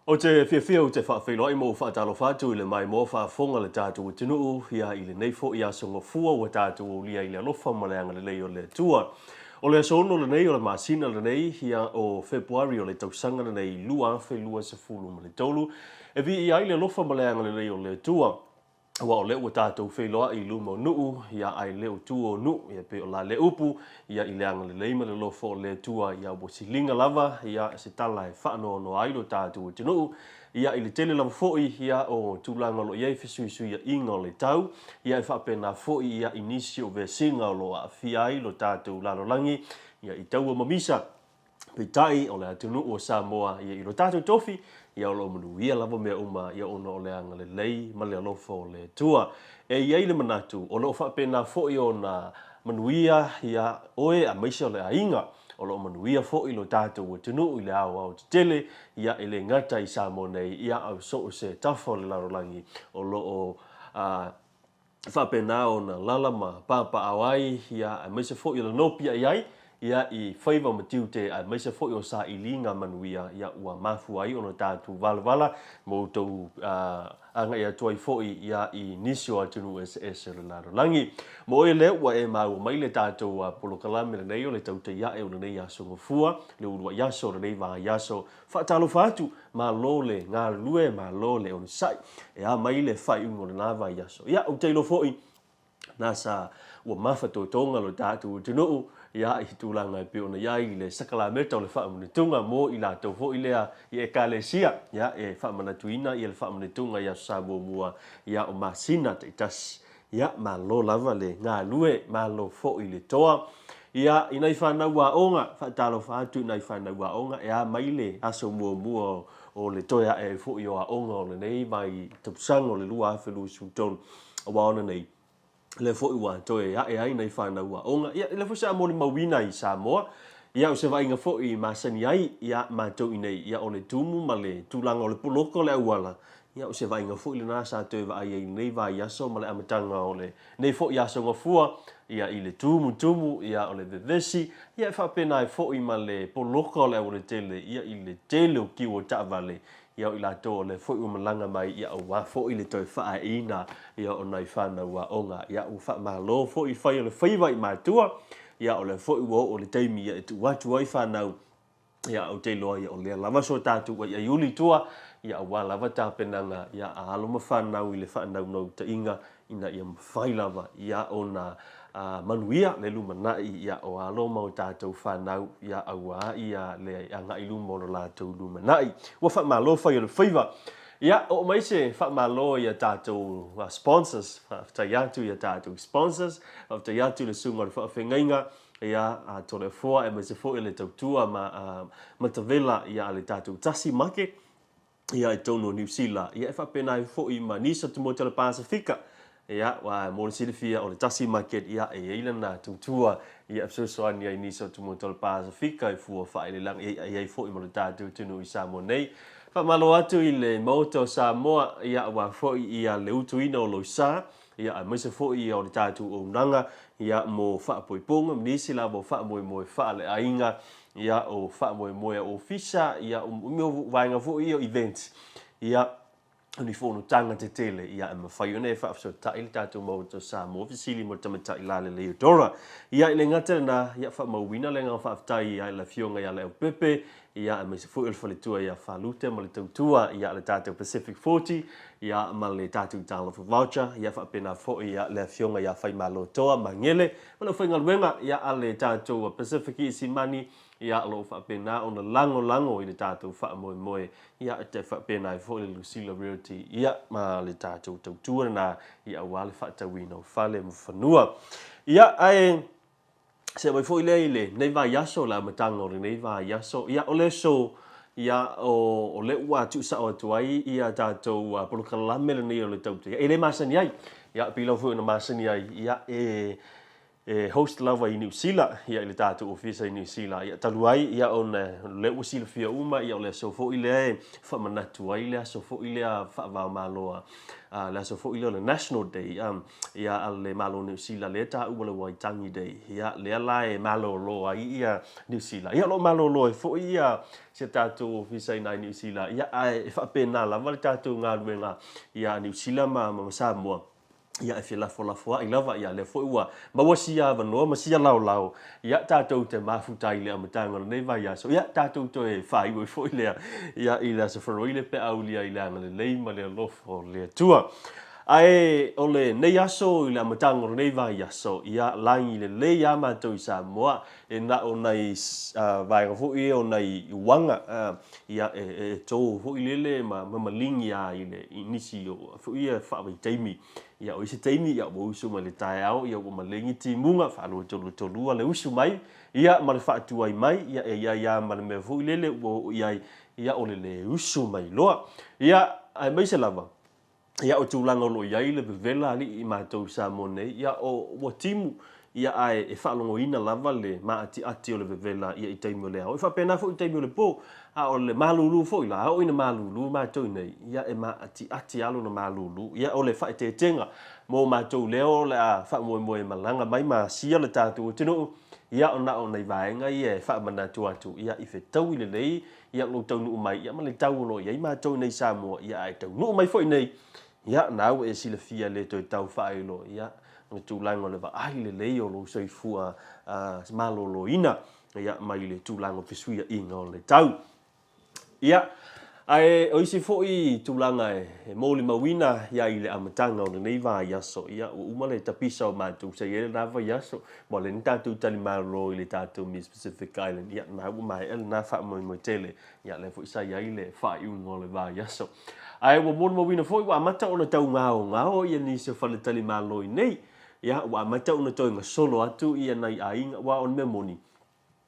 Ou te fiafia ou te faafeiloai ma ou faatalofa atu i le maimoa faafofoga a le tatou atunuu, ia i lenei foi aso gafua ua tatou aulia i le alofa ma le agalelei o le Atua. O le aso 6 lenei o le masina lenei, ia o Fepuari o le tausaga lenei 2023, e viia ai le alofa ma le agalelei o le Atua. Aua o lea ua tatou feiloai i luma o nuu, ia ae le o tua o nuu, ia pei o la lea upu, ia i le agalelei ma le alofa o le Atua, ia ua siliga lava, ia se tala e faanoanoa ai lo tatou atunuu, ia i le tele lava foi, ia o tulaga o lo o i ai fesuisuiaiga o le tau, ia e faapena foi, ia i nisi o vesiga o lo o aafia ai lo tatou lalolagi, ia i taua ma misa. Peitai, o le atunuu o Samoa, ia i lo tatou tofi, ia o lo o manuia lava mea uma, ia ona o le agalelei ma le alofa o le Atua. E i ai le manatu, o lo o faapena foi ona manuia ia oe aemaise o le aiga. O lo o manuia foi lo tatou atunuu i le aoao tetele, ia e le gata i Samoa nei, ia a o so o se tafa o le lalolagi o lo o faapena ona lala ma papaaao ai, ia, aemaise foi o le nopiai ai, ia, i faiva ma tiute, aemaise foi o sailiga manuia, ia, ua mafua ai ona tatou valavala ma outou agai atu ai foi, ia, i nisi o atunuu eseese o le lalolagi. Ma oe lea ua e maua mai le tatou polokalame lenei o le tautai ae o lenei aso Gafua, le uluai aso o lenei vaiaso Faatalofa atu, malo le galulue, malo le onosai. E a mai le faaiuga o lena vaiaso. Ia, ou te iloa foi, na sa ua mafatotoga lo tatou atunuu, ia, i tulaga e pei ona i ai le sakalameta o le faamanatuga mo i latou foi lea i Ekalesia, ia, e faamanatuina ia le faamanatuga i Aso Sa muamua, ia, o masina taitasi. Ia, malo lava le galue, malo foi le toa. Ia, i nai fanau aoga, faatalofa atu i nai fanau aoga, e a mai le aso muamua o le toe ae ai foi o aoga o lenei vai tausaga o le 2023, aua ona nei, lea foi ua toe ae ai nai fanau aoga. Ia, lea foi sa molimauina i Samoa, ia, o se vaaiga foi i masani ai, ia, matou i nei, ia, o le tumu ma le tulaga o le poloka o le auala, Ia, o se vaaiga foi lena sa toe vaai ai i lenei vaiaso ma le amataga o lenei foi aso gafua, ia, i le tumutumu, ia, o le vevesi, ia, e faapena ai foi ma le poloka o le aualatele, ia, i le tele o kiu o taavale, ia, o i latou o lea foi ua malaga mai, ia, aua foi le toe faaeina, ia, o nai fanau aoga. Ia, ua faamalo foi i fai o le faiva i matua, ia, o lea foi ua oo le taimi, ia, e tuu atu ai fanau, Ia, ou te iloa, ia, o lea lava so tatou aiaiuli i tua, ia, aua lava tapenaga, ia, a alo ma fanau i le faanaunautaiga, ina ia mafai lava, ia, ona manuia le lumanai, ia, o alo ma o tatou fanau, ia, aua, ia, le agai i luma o lo latou lumanai. Ua faamalo fai o le faiva. Ia, oo mai se faamalo i a tatou sponsors. Faafetai atu i a tatou sponsors. Faafetai atu i le Susuga o le Faafeagaiga, Ia, a Toleafoa aemaise foi le tautua ma a Matavela ia a le tatou tasi make ia i totonu o Niu Sila, ia e faapena ai foi ma nisi o Tumuoti o le Pasefika. Ia, ua mo le silafia o le tasi market ia e i ai lana tautua ia e fesoasoani ai i nisi o Tumuoti o le Pasefika i fua faaeleeleaga ia e i ai foi ma le tatou atunuu i Samoa nei. Faamalo atu i le Maota o Samoa ia aua foi ia le utuina o lou sa ia aemaise foi ia o le tatou auaunaga ia mo faapoipoga ma nisi lava o faamoemoe faaleaiga ia o faamoemoe a ofisa ia o mea o vaega foi ia o events ia o ni fonotaga tetele ia e mafai ona e faafesootai le tatou Maota o Samoa fesili mo le tamaitai lalelei o Dora. Ia i le gata lena ia faamauina le agaga faafetai ia i le afioga ia Leaupepe ia aemaise foi o le faletua ia Falute ma le tautua ia le tatou Pacific 40 ia ma le tatou Talofa Voucher ia faapena foi ia le afioga ia Faimalotoa Magele ma le aufaigaluega ia a le tatou Pacific Easy Money ia o lo o faapena ona lagolago i le tatou faamoemoe ia e faapena ai foi le Lucilla Realty ia ma le tatou tautua lena ia aua le faatauina o fale ma fanua. Ia ae See mai foi lea i lenei vaiaso, le amataga o lenei vaiaso. Ia, o le aso, ia, o, o lea ua tuusao atu ai ia tatou polokalame lenei o le tautai. E le masani ai. Ia, pei lava foi ona masani ai, ia, e, E host lava i Niu Sila, ia i le tatou ofisa i Niu Sila. Ia talu ai, ia ona o lea ua silafia uma, ia o le aso foi lea e faamanatu ai le aso foi lea faava-o-Malo a, a le aso foi lea o le National Day, a, ia a le Malo o Niu Sila lea e taua o le Waitangi Day. Ia lea la e malolo ai ia Niu Sila. Ia o lo o malolo ai foi ia si a tatou ofisa i ina i Niu Sila, ia ae e faapena lava le tatou galuega ia Niu Sila ma, ma Samoa. Ia, e felafolafoaʻi lava, ia, lea foi ua maua sia avanoa ma sia laolao, ia, tatou te mafuta ai i le amataga o lenei vaiaso, ia, tatou toe faaiu ai foi lea, ia, i le Aso Faraile pe a aulia i le agalelei ma le alofa o le Atua. Ae o lenei aso i le amataga o lenei vaiaso, ia, lagi lelei lava matou i Samoa, e na o nai vaega foi ia o nai uaga, ia, e to foi lele ma maligi lava i le, i nisi o foi ia faavaitaimi. Ia, o isi taimi, ia, ua usu mai le taeao, ia, ua maligi timuga, faaluatoluatolua le usu mai, ia, ma le faatuai mai, ia, e i ai lava ma le mea foi lele ua oo i ai, ia, o le le usu mai loa. Ia, aemaise lava, Ia, o tulaga o lo o i ai le vevela alii i matou i Samoa nei, ia, o, ua timu, ia, ae e faalogoina lava le maatiati o le vevela, ia, i taimi o le ao. E faapena foi i taimi o le po, a o le malulu foi la, a oo ina malulu matou nei, ia, e maatiati lava lona malulu. Ia, o le faaeteetega mo matou lea o le a faamoemoe e malaga mai ma asia le tatou atunuu, ia, na o nai vaega ia e faamanatu atu, ia, i fetaui lelei Ia lou taunuu mai, ia ma le tau o lo o i ai matou nei i Samoa, ia ae taunuu mai foi nei, ia na ua e silafia le toe tau faailo, ia ma le tulaga o le vaai lelei o lou soifua maloloina, ia mai le tulaga o fesuiaiga o le tau. Ia, ae o isi foi tulaga e molimauina ia i le amataga o lenei vaiaso, ia ua uma le tapisa o matou sa i ai lena vaiaso, Ua lea na tatou tali malolo i le tatou Miss Pacific Island, ia na ua maea lena faamoemoe tele, ia lea foi sa i ai le faaiuga o le vaiaso. Ae ua molimauina foi ua amata ona taugaogao ia nisi o faletalimalo i nei, ia ua amata ona toe gasolo atu ia nai aiga, aua o le mea moni,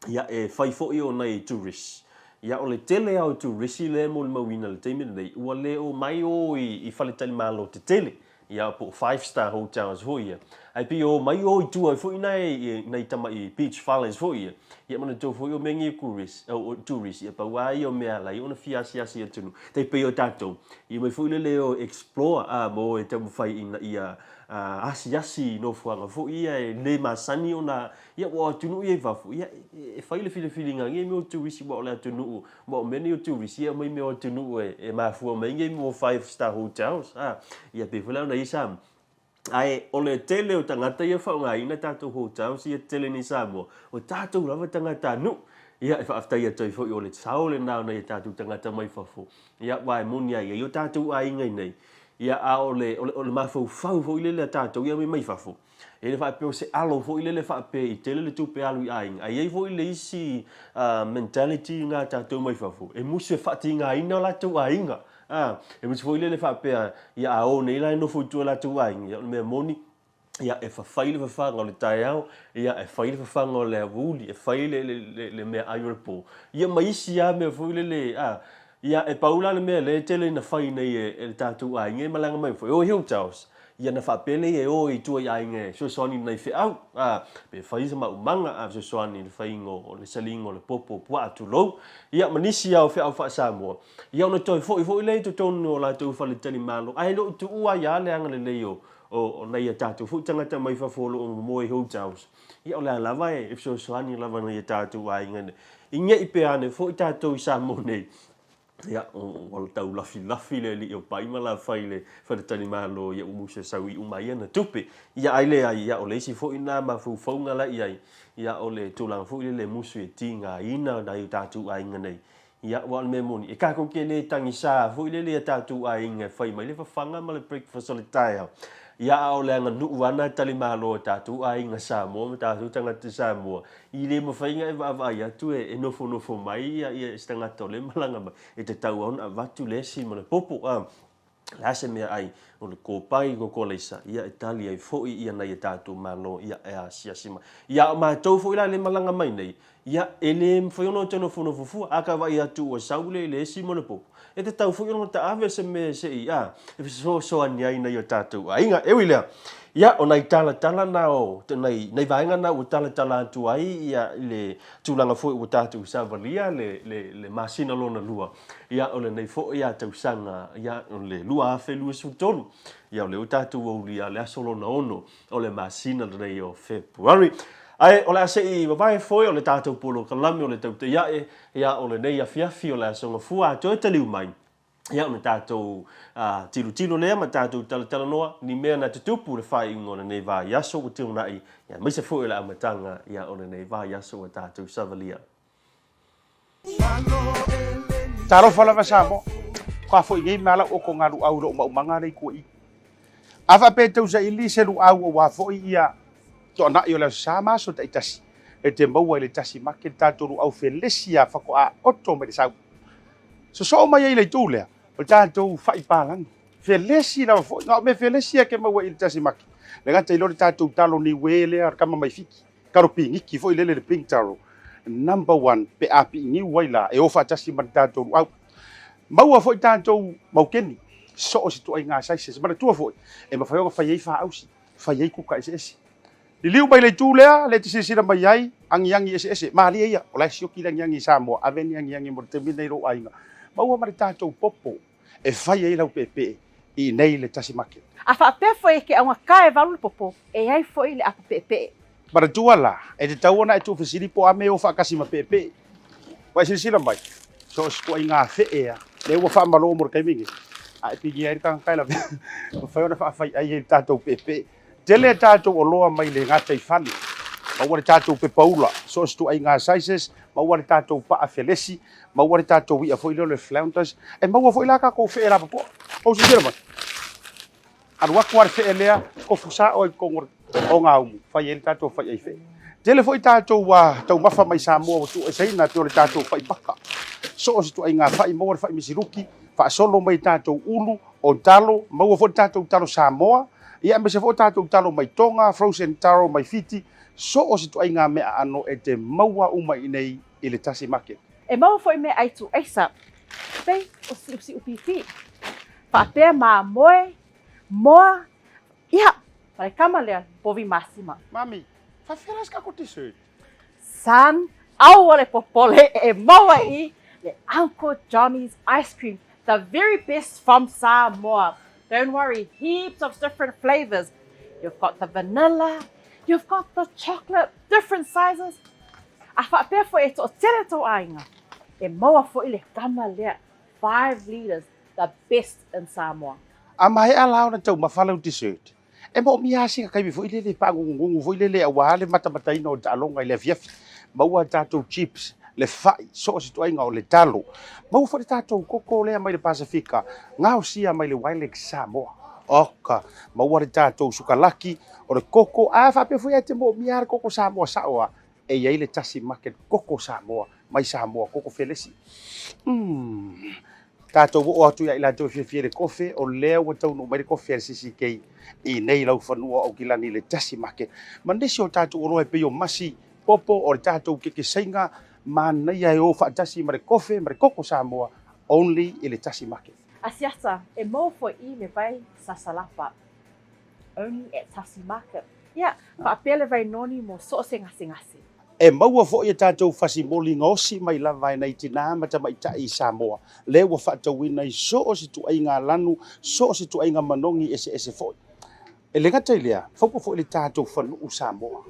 ia e fai foi o nai tourists. Ia o le tele lava o turisi lea e molimauina i le taimi lenei, ua le omai o i faletalimalo tetele, ia po o five star hotels foi ia, ae pei e omai o i tua foi nai nai tamai beach fales foi ia, ia manatua foi o mea nei o tourists, ia pau lava ia o mea e ala ai ona fia asiasi i atunuu, tai pei o tatou, ia omai foi lele e o e explore a, ma o e taumafai ina ia asiasi i nofoaga foi ia e le masani ona, ia ua o atunuu ia i fafo, ia e fai le filifiliga nei mea o turisi, aua o le atunuu, aua o mea nei o turisi, e aumai mea o atunuu e mafua mai nei mea o five star hotels, a, ia pei foi la ona i ai Samoa. Ae o le tele o tagata ia e faaaogaina tatou hotels ia tetele nei i Samoa, o tatou lava tagatanuu. Ia e faafetai atu ai foi o le sao lena o nai a tatou tagata mai fafo, ia aua e moni lava e i ai o tatou aiga i inei, ia a o le, o le mafaufau foi lele a tatou ia e aumai mai fafo, E le faapea o se alo foi lele faapea i tele le tupe alu i aiga, ae i ai foi le isi mentality na a tatou mai fafo, e musu e faatigaina o latou aiga. E musu foi lele faapea, ia a o nei la e nofo i tua latou aiga, ia o le mea moni, ia e fafai le fafaga o le taeao, ia e fai le fafaga o le aoauli, e fai le meaai o le po, ia ma isi lava mea foi lele, Ia, e pau la le mea lea e tele ina fai nei e le tatou aiga e malaga mai foi, o i hotels, ia na faapea lea e o i tua i aiga e fesoasoani i nai feau, a, pe fai se maumaga, a, fesoasoani i le faiga o le saliga o le popo puaa tulou, ia ma nisi lava o feau faa-Samoa, ia ona toe foi foi lea i totonu o latou faletalimalo, ae le o tuua ai lava le agalelei o, o nai a tatou foi tagata mai fafo o lo o momoe i hotels. Ia o le a lava e fesoasoani lava nai a tatou aiga nei. I nei pe ane foi tatou i Samoa nei, ia, ua tau lafilafi le alii o Pai ma Lafai i le faletalimalo, ia ua musu e sau i uma ai ana tupe. Ia ai leai, ia o le isi foi lena mafaufauga la i ai, ia o le tulaga foi lele e musu e tigaina nai o tatou aiga nei. Ia, aua o le mea moni, e tatou te le tagisa foi lele i a tatou aiga e fai mai le fafaga ma le breakfast o le taeao. Ia, a o le aganuu lava lena e talimalo a tatou aiga Samoa ma tatou tagata Samoa, i le mafai ona e vaavaai atu e nofonofo mai ia se tagata o lea e malaga mai, e tatau lava ona avatu le esi ma le popo. A o le a se meaai, o le kopai, koko alaisa, ia e tali ai foi ia nai a tatou Malo, ia e asiasi mai. Ia, a o matou foi la lea e malaga mai nei, Ia, e le mafai ona ou toe nofonofo fua, a ka vaai atu ua sau le le esi ma le popo, e tatau foi ona taave se mea se i, a, e fesoasoani ai i nai o tatou aiga. E ui i lea, ia, o nai talatala na o, nai, nai vaega na ua talatala atu ai ia i le tulaga foi ua tatou savalia le, le, le masina lona lua, ia, o lenei foi a tausaga, ia, o le 2023, ia, o lea ua tatou aulia le aso lona ono o le masina lenei o February. Ae o le a se i vavae foi o le tatou polokalame o le tautai ae, ia o lenei afiafi o le Aso Gafua a toe taliu mai, ia ona tatou tilotilo lea ma tatou talatalanoa ni mea na tutupu i le faaiuga o lenei vaiaso ua tuanai, ia aemaise foi o le amataga ia o lenei vaiaso ua tatou savalia. Talofa lava Samoa, ka foi nei mea lau oko ngā luau i lou maumaga lea i tua i. A faapea e tau saili se luau aua foi ia toanai o le Aso Sa ma aso taitasi, e te maua i le tasi make le tatou luau felesi a faatoa oto mai le sau. Sosoo mai ai i le itu lea, o le tatou fai palagi. Felesi lava foi, na o mea felesi a ke maua i le tasi make. Le gata i lea o le tatou talo niue lea o le kama mai Fiti. Taro piniki foi lele le pink taro number one pe a piiniu ai la e o faatasi ma le tatou luau. Maua foi tatou maukeni so o se ituaiga sizes. Manatua foi e mafai ona fai ai faausi, fai ai kuka eseese. Liliu mai le itu lea, lea e te silasila mai ai, agiagi eseese, malie ia, o la e sioki le agiagi i Samoa, ave ni agiagi mo le taimi lenei i lou aiga. Maua ma le tatou popo e fai ai lau peepee i inei le tasi market. A faapea foi e ke augata e valu le popo, e i ai foi le apo peepee. Manatua la, e tatau ona e tuufesili po o a mea e o faatasi ma peepee. Ua e silasila mai, so o se ituaiga fee a, lea ua faamalo mo le taimi nei, a e pigia ai le tagata e lavea, mafai ona faafaiai ai i le tatou peepee. Tele a tatou oloa mai le gataifale, maua le tatou pepa ula, so o se ituaiga sizes, maua le tatou paa felesi, maua le tatou i'a foi lea o le flounders, e maua foi la tatou fee lapopoa. Tou silasila mai, alu atu lava le fee lea, tofu sao ai i totonu o gaumu, fai ai le tatou fai'ai fee. Tele foi tatou taumafa mai Samoa ua tuueseina e pei o le tatou fai paka. So o se ituaiga fai, maua le fai misiluki, faasolo mai tatou ulu, o talo, maua foi le tatou talo Samoa, ia aemaise foi o tatou talo mai Toga, frozen taro mai Fiti, so o se ituaiga meaano e te maua uma i inei i le tasi market. E maua foi meaai tuuaisa, pei o siusiu pipi, faapea mamoe, moa, ia, ma le kama lea povi masima. Mami, faafefea la se tatou dessert? Son, aua le popole e maua i le Uncle Johnny's ice cream, the very best from Samoa. Don't worry, heaps of different flavours. You've got the vanilla, you've got the chocolate, different sizes. A faapea foi e toatele tou aiga, e maua foi le kama lea, 5 litres, the best in Samoa. A maea la ona taumafa lau dessert, e moomia lava sina taimi foi lele e paagugugugu foi lele aua le matamataina o le taaloga i le afiafi. Maua a tatou chips, le fai, so o se ituaiga o le talo. Maua foi le tatou koko lea mai le Pasefika, gaosia mai le Wilex Samoa. Oka, maua le tatou sukalaki, o le koko, a faapea foi lava e te moomia lava le koko Samoa sao lava, e i ai le tasi market koko Samoa, mai Samoa, koko felesi. Umm. Tatou oo atu ia i latou e fiafia i le kofe, o lea ua taunuu mai le kofe a le CCK i nei laufanua o Aukilani i le tasi market. Ma nisi o tatou oloa e pei o masi, popo, o le tatou kekesaiga, manaia e o faatasi ma le kofe ma le koko Samoa only i le tasi market. Asiata, e maua foi i le vai sasalapa only at Tasi Market. Ia, faapea le vai noni mo so o se gasegase. E maua foi e tatou fasimoli gaosi mai lava e nai tinā ma tamaitai i Samoa, lea ua faatauina i so o se ituaiga lanu, so o se ituaiga manogi eseese foi. E le gata i lea, faupa foi le tatou fanuu Samoa,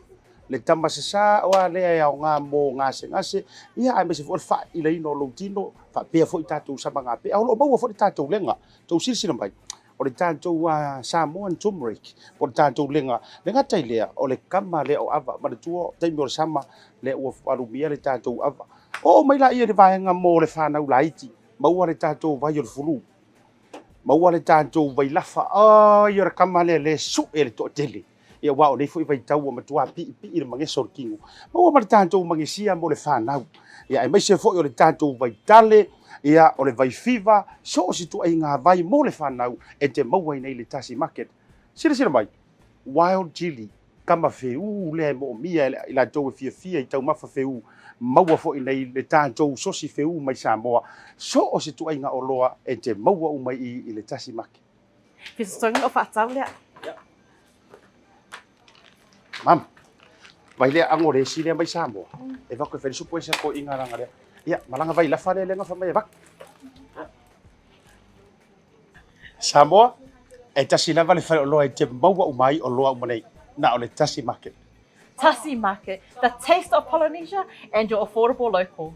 le tama sasā oa lea e aoga mo gasegase, ia aemaise foi o le faailaina o lou tino, faapea foi tatou samagapea. O lo o maua foi le tatou lega, tou silasila mai, o le tatou Samoan turmeric, po o le tatou lega. Le gata i lea, o le kama lea o ava, manatua taimi o le sama, lea ua alumia le tatou ava. Oo mai laia i le vaega mo le fanau laiti, maua le tatou vai o le fulu, maua le tatou vailafa, ai o le kama lea le sue le toatele. Ia aua o nei foi vaitau ua matua piipii le mageso o le tino. Maua ma le tatou magesia mo le fanau. Ia aemaise foi o le tatou vaitale, ia o le vaifiva, so o se ituaiga vai mo le fanau e te maua i nei le tasi market. Silasila mai, wild chili. kama feū lea e moomia e i latou e fiafia i taumafa feū, maua foi nei le tatou sosi feū mai Samoa, so o se tuaiga oloa e te maua uma i i le Tasi Market. Fia totogi o faatau lea. Mama, vai lea ago le isi lea mai Samoa, e vaku e fai le supu e se toeaiina langa lea. Ia, malaga vai lafa lea lenga fai mai e vaku. Samoa, e tasi lava le faleoloa e te maua uma ai oloa uma nei, na o le Tasi Market. Tasi Market, the taste of Polynesia and your affordable local.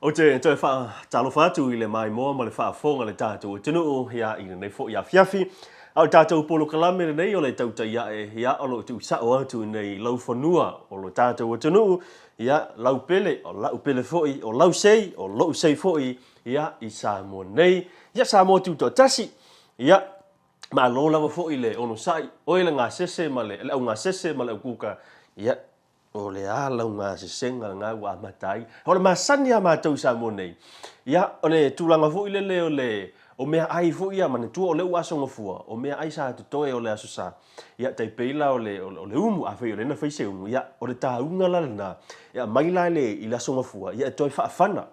Ou te toe faatalofa atu i le maimoa ma le faafofoga a le tatou atunuu ia i lenei foi afiafi. A o le tatou polokalame lenei o le tautai ae ia o lo o tuusao atu nei i laufanua o lo tatou atunuu ia lau pele o lau pele foi o lau sei o lou sei foi ia i Samoa nei ia Samoa tutoatasi ia malo lava foi le onosai oe le gasese ma le augasese ma le aukuka ia O le a lau gasesega lena ua amata ai. O le masani a matou i Samoa nei, ia, o le tulaga foi lele o le, o meaai foi ia, manatua o lea ua Aso Gafua, o meaai sa totoe o le Aso Sa, ia, tai pei la o le, o le umu, afai o lea na fai se umu, ia, o le tauga la lena, e aumai la i le, i le Aso Gafua, ia, e toe faafana.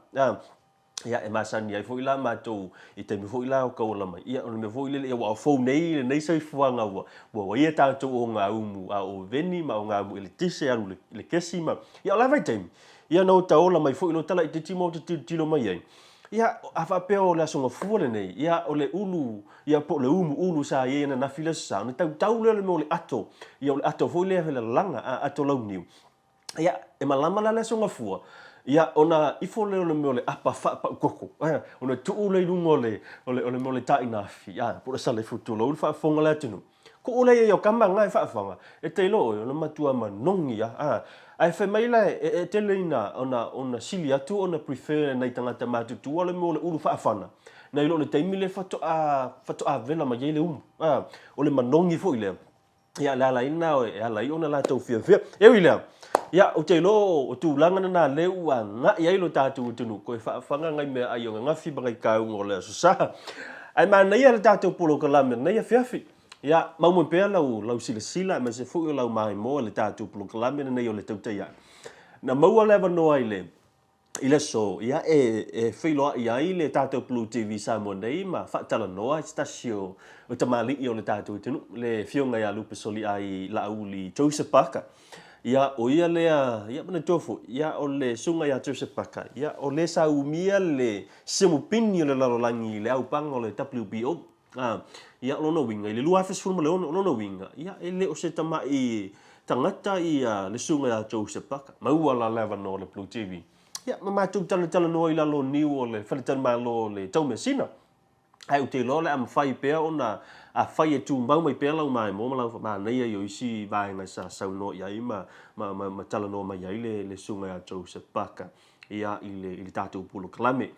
Ia, e masani ai foi la matou i taimi foi la o tauala mai, ia, o le mea foi lele, ia, ua fou nei lenei soifuaga ua, ua ua ia tatou ogaumu, a o veni ma ogaumu eletise alu i le kesi ma, ia, o la vaitaimi, ia, na ota ola mai foi lo tala itiiti ma ota tilotilo mai ai, ia, a faapea o le Aso Gafua lenei, ia, o le ulu, ia, po o le umu ulu sa i ai ananafi le Aso Sa, ona tautau lea o le mea o le ato, ia, o le ato foi lea e lalaga, a, ato launiu. Ia, e malama la le Aso Gafua, ia, ona ifo lea o le mea o le apa faapau koko, ona tuu lea i luga o le, o le, o le mea o le tainafi, a, po o le salefu, tulou le faafofoga a le atunuu. Kuu lea i ai o kama na e faafaga, e te iloa oe, o le matua manogi lava, a. Ae fai mai la, e, e tele ina, ona, ona sili atu ona prefer e nai tagata matutua le mea o le ulu faafana, nai lo le taimi lea faatoa, faatoa vela mai ai le umu, a. O le manogi foi lea. Ia, le ala ai lena e ala ai ona latou fiafia. E ui i lea, ia, ou te iloa o tulaga na lea ua agai ai lo tatou atunuu, koe faafaga ngai meaai o gagafi ma ngai kauga o le Aso Sa. Ae manaia le tatou polokalame lenei afiafi. Ia, maumau pea lau, lau silasila aemaise foi o lau maimoa i le tatou polokalame lenei o le Tautai Ae. Na maua le avanoa i le I le aso, ia, e feiloai ai le tatou Blue TV Samoa nei ma faatalanoa i se tasi o tamalii o le tatou atunuu, le Afioga ia Lupe Soliai Laauli Joseph Parker. Ia, o ia lea, ia manatua foi, ia, o le susuga ia Joseph Parker, ia, o le sa umia le siamupini o le lalolagi i le aupaga o le WBO. Ā, ia, o lona uiga, i le 2016, o lona uiga, ia, e le o se tama'i tagata ia le susuga ia Joseph Parker. Maua la le avanoa o le Blue TV. Ia, ma matou talatalanoa i lalo o niu o le faletalimalo o le Taumeasina. Ae ou te iloa o le a mafai pea ona, afai e tumau mai pea lau maimoa ma lau manaia i o isi vaega sa saunoa i ai ma, ma, ma, ma talanoa mai ai le, le susuga ia Joseph Parker. ia, i le, i le tatou polokalame.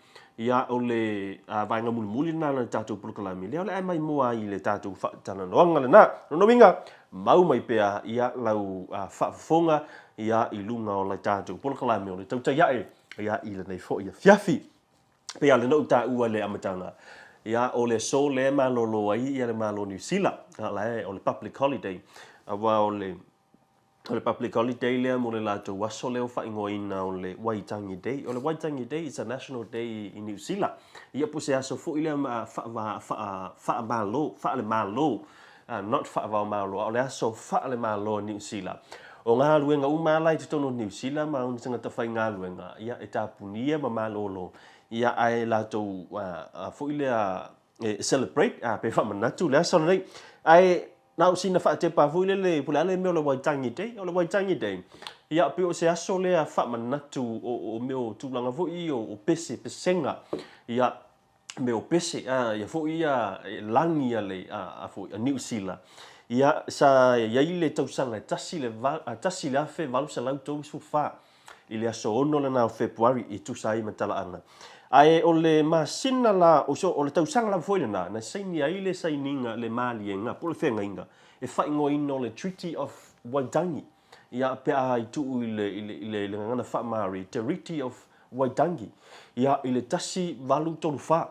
Ia, o le vaega mulimuli lena o le tatou polokalame, lea o le a maimoa ai i le tatou faatalanoaga lena. Lona uiga, mau mai pea ia lau faafofoga ia i luga o le tatou polokalame o le tautai ae ia i lenei foi afiafi. Pei lava lena ou taua i le amataga, ia o le aso lea e malolo ai ia le Malo o Niu Sila, la e o le public holiday, aua o le O le public holiday lea mo le latou aso lea ua faaigoaina o le Waitangi Day. O le Waitangi Day is a national day i Niu Sila. Ia po o se aso foi lea faamalo, faale-Malo, not faavaomalo, a o le aso faale-Malo o Niu Sila. O galuega uma lava la i totonu o Niu Sila ma ona tagata faigaluega, ia e tapunia ma malolo, ia ae latou foi lea e celebrate, pe faamanatu le aso lenei. Ae Na o sina faatepa foi lele, po o le a le mea o le Waitangi Day? O le Waitangi Day, ia pei o se aso lea faamanatu o mea o tulaga foi ia o pese, pesega, ia mea o pese, ia foi ia lagi a le a foi a Niu Sila. Ia sa i ai le tausaga e 1834 i le aso 6 lena o Fepuari i tusa ai ma talaaga. Ae o le masina la, o, so, o le tausaga lava foi lena, na saini ai le sainiga, le maliega, po o le feagaiga, e faaigoaina o le Treaty of Waitangi. ia, pe a i tuu i le, i le, i le, i le gagana faa-Māori, Te Riti of Waitangi, ia, i le 1834.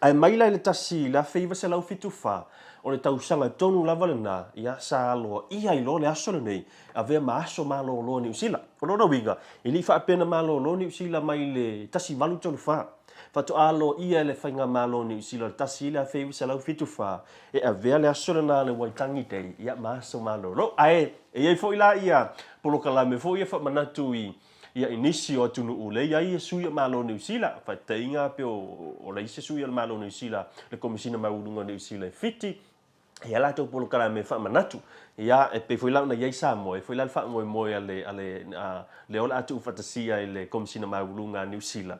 Ae mai la i le 1974, o le tausaga tonu lava lena, ia, sa aloaia ai loa le aso lenei, avea ma aso malolo a Niu Sila. O lona uiga, e le i faapea na malolo Niu Sila mai le 1834. Faatoa aloaia e le Faigamalo o Niu Sila i le 1974 e avea le aso lena le Waitangi Day, ia, ma aso malolo. Ae e i ai foi la ia polokalame foi ia faamanatu i Ia, i nisi o atunuu lea i ai sui o Malo o Niu Sila, faataitaiga pe o leai se sui o le Malo o Niu Sila, le Komesina Maualuluga o Niu Sila e Fiti, e i ai latou polokalame faamanatu. Ia, e pei foi la ona i ai Samoa, e i ai foi la le faamoemoe a le, a le, a, lea o le a tuufaatasia e le Komesina Maualuluga a Niu Sila,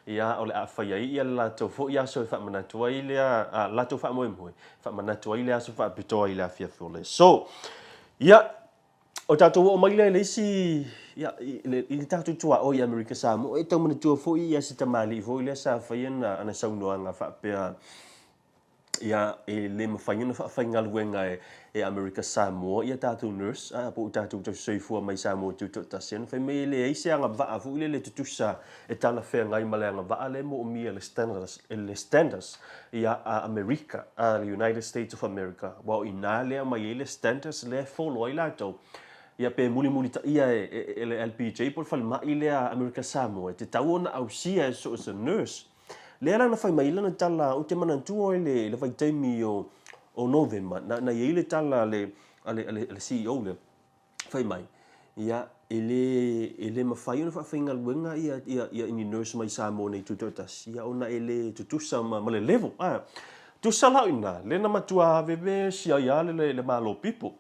ia, o le a fai ai ia le latou foi aso e faamanatu ai lea, a, latou faamoemoe, faamanatu ai le aso faapitoa i le afiafi o le aso. Ia, O tatou oo mai lea i le isi, ia, i le, i le tatou tuaoi i Amerika Samoa, e tau manatua foi ia si tamalii foi lea sa fai ana, ana saunoaga faapea, ia, e le mafai ona faafaigaluega e, e Amerika Samoa ia tatou nurse, a, po o tatou tausisoifua mai Samoa Tutoatasi. Ana fai mai e leai se agavaa foi lele tutusa e talafeagai ma le agavaa lea e moomia e le standards, e le standards ia a Amerika, a le United States of America, aua o i ina lea e aumai ai le standards lea e follow ai latou, ia pe mulimulitaia e, e, e le LPJ po o le falemai lea a Amerika Samoa, e tatau ona ausia e so o se nurse. Lea la na fai mai ai lana tala, ou te manatua i le, le vaitaimi o, o Novema, na, na i ai le tala a le, a le, a le, a le CEO lea, fai mai, ia, e le, e le mafai ona faafaigaluega ia, ia, ia ni nurse mai Samoa nei tutoatasi, ia, ona e le tutusa ma, ma le level. A, tusa la o i ina, lea na matua vevesi ai lava le, le, le Malo People.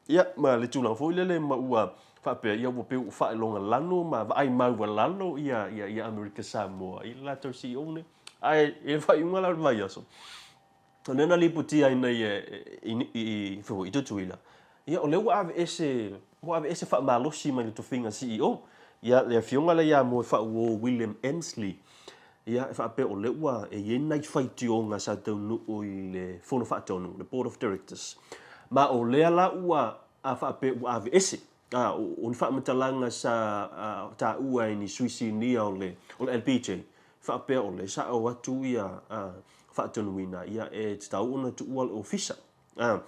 Ia, ma le tulaga foi lele ma ua faapea, ia, ua pei ua faailoga lanu ma vaai maualalo ia, ia, ia Amerika Samoa i le latou CEO nei. Ae, i le faaiuga la o le vaiaso, O lea na lipotia ai nei e i Tutuila, ia o lea ua aveese, ua aveese faamalosi mai le tofiga CEO. Ia le afioga lea ia Moefaauo William Emslie, ia e faapea o lea ua e i ai nai faitioga sa taunuu i le Fono Faatonu, le Board of Directors. Ma o lea la ua a faapea ua aveese. A, o ni faamatalaga sa taua e ni sui sinia o le LPJ, faapea o le sao atu ia faatonuina, ia e tatau ona tuua le ofisa, a,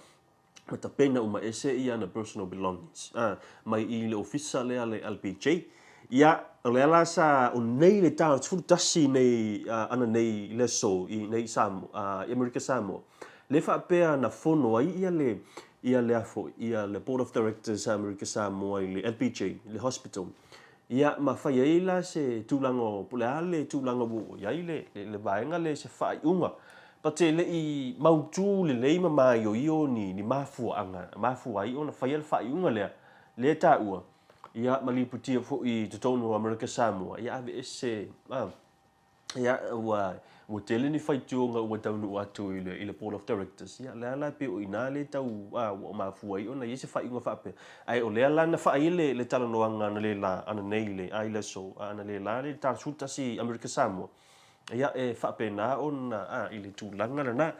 ma tapena uma ese ia ana personal belongings, a, mai i le ofisa lea a le LPJ. Ia, o lea la sa, o nei le tau 11 nei, ana nei i le aso i nei i Samoa, i Amerika Samoa, le faapea na fono ai ia le, ia le a foi, ia le Board of Directors a Amerika Samoa i le LPJ, le hospital. Ia, ma fai ai la se tulaga o, po o le a le tulaga ua oo i ai le, le, le vaega lea i se faaiuga. But e le i mautū lelei ma māioio ni, ni mafuaaga, mafua ai ona faia le faaiuga lea, lea e taua, ia, ma lipotia foi i totonu o Amerika Samoa, ia aveese, a, Ia, ua, ua tele ni faitioga ua taunuu atu i le, i le Board of Directors. Ia, lea la pei o i ina lea tau, a, ua mafua ai ona i ai se faaiuga faapea. Ae o lea la na faai le, le talanoaga analeila, ananei le, a i le aso, a analeila le ta 11 i Amerika Samoa. Ia, e faapena ona, a, i le tulaga lena.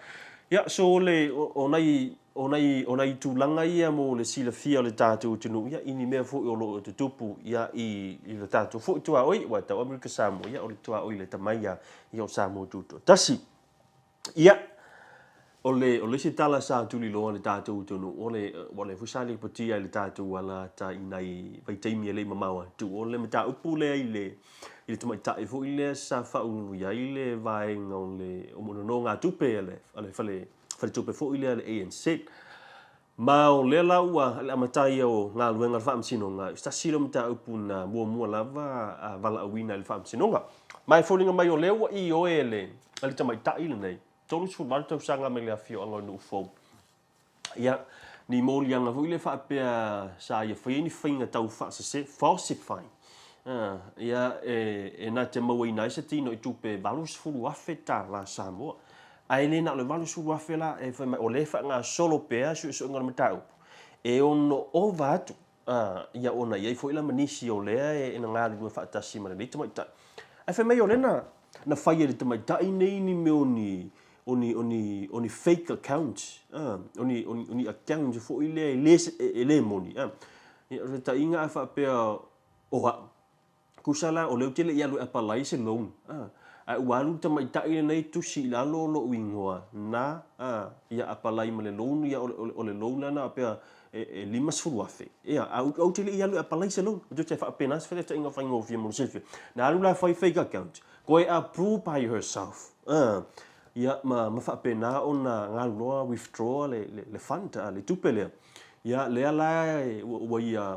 Ia, so o le, o, o nai, O nai, o nai tulaga ia mo le silafia o le tatou atunuu, ia, i ni mea foi o lo o tutupu, ia, i, i le tatou foi tuaoi, aua e tau Amerika Samoa, ia, o le tuaoi le tamai ia, ia o Samoa Tutoatasi. Ia, o le, o le isi tala sa tuliloa le tatou atunuu, o le, ua lea foi sa lipotia i le tatou alata i nai vaitaimi e le i mamao atu, o le mataupu lea i le, i le tamaitai foi lea sa faauluulu i ai le vaega o le, o nonogatupe a le, a le fale, faletupe foi lea a le ANZ. Ma o lea la ua le amata ia o galuega a le Faamasinoga, i se tasi lea o mataupu na muamua lava a valaauina i le Faamasinoga. Ma e foliga mai o lea ua ioe e le, e le tamaitai lenei, 38 tausaga mai le afioaga o Nuufou. Ia, ni moliaga foi lea faapea sa ia faia ni faiga tau faasese, falsify, ia, e, e na te mauaina ai se tino i tupe $80,000 Samoa. Ae le na o le 80,000 la e fai mai o lea e faagasolo pea suesuega o le mataupu, e ono ova atu, ia ona i ai foi la ma nisi o lea e na galulue faatasi ma lenei tamaitai. Ae fai mai o lea na, na fai e le tamaitai nei ni mea o ni, o ni, o ni, o ni fake accounts, o ni, o ni, o ni accounts foi lea e le, e le moni. Ia, o se taʻiga a faapea o a'u, tusa la o lea ou te le i alu e apalai se loan, a, ae ua alu le tamaitai lenei tusi i lalo o lo'u igoa na, a, ia apalai ma le loan, ia o le, o le loan la na faapea e, e 50,000, ia, a ou te le i alu e apalai se loan. Ou te faapena se faataitaiga faigofie mo le silafia. Na alu la fai fake account, Koe approve by herself ia ma ma faapena ona galu loa withdraw le le fund le tupe lea. Ia lea la ua ia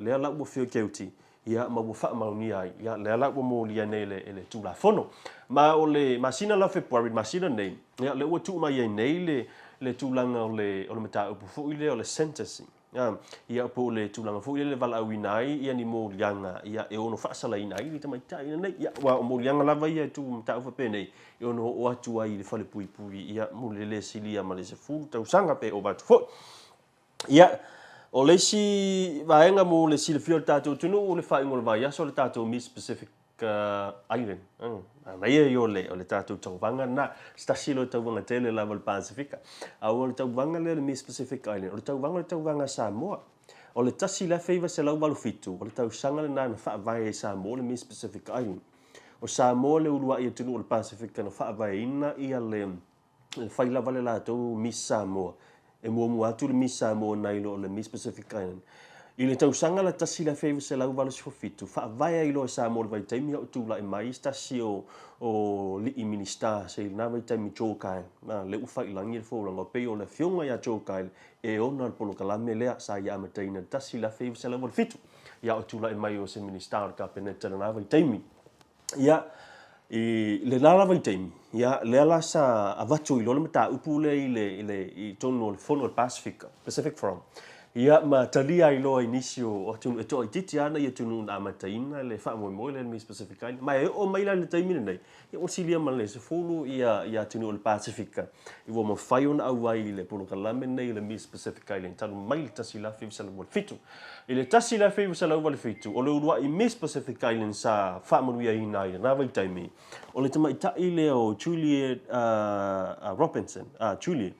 lea la ua feel guilty ia ma ua faamaonia ai ia lea la ua molia nei e le Tulafono. Ma o le masina la o Fepuari le masina nei ia lea ua tuu mai ai nei le le tulaga o le o le mataupu foi lea o le sentencing. Ia, po o le tulaga foi lele e valaauina ai ia ni moliaga ia e ono faasalaina ai le tamaitai lenei. Ia, aua o moliaga lava ia e tuu mataupu faapenei e ono oo atu ai i le falepuipui ia mo le le silia ma le 10 tausaga pe ova atu foi. Ia, o le isi vaega mo le silafia o le tatou atunuu o le faaiuga o le vaiaso o le tatou Miss Pacific Island. Manaia ia o le tatou tauvaga lena. Se tasi lea o tauvaga tele lava o le Pasefika. A o le tauvaga lea o le Miss Pacific Island, o le tauvaga o le tauvaga a Samoa. O le 1987, o le tausaga lena na faavae ai Samoa le Miss Pacific Island. O Samoa le uluai atunuu o le Pasefika na faavaeina ia le E fai lava le latou Miss Samoa. E muamua atu le Miss Samoa nai lo le Miss Pacific Island. I le tausaga la 1987, faavae ai loa e Samoa i le vaitaimi a o tulai mai se tasi o o alii Minisita se i lena vaitaimi Joe Kyle. A, lea ua fai i lagi le folauga, pei o le afioga ia Joe Kyle e ona le polokalame lea sa ia amataina i le 1987, ia o tulai mai o se Minisita o le Kapeneta i lena vaitaimi. Ia, i lena lava vaitaimi, ia, lea la sa avatu ai loa le mataupu lea i le, i le, i totonu o le Fono o le Pasefika, Pacific Forum, ia, ma talia ai loa i nisi o atunuu e toaitiiti lava nai atunuu na amataina le faamoemoe lea i le Miss Pacific Island. Ma e oo mai la i le taimi lenei, ia ua silia ma le 10 ia, ia atunuu o le Pasefika ua mafai ona auai i le polokalame lenei o le Miss Pacific Island talu mai le 1987. I le 1987, o le uluai Miss Pacific Island sa faamanuiaina ai i lena vaitaimi, o le tamaitai lea o Juliet Robinson, Juliet,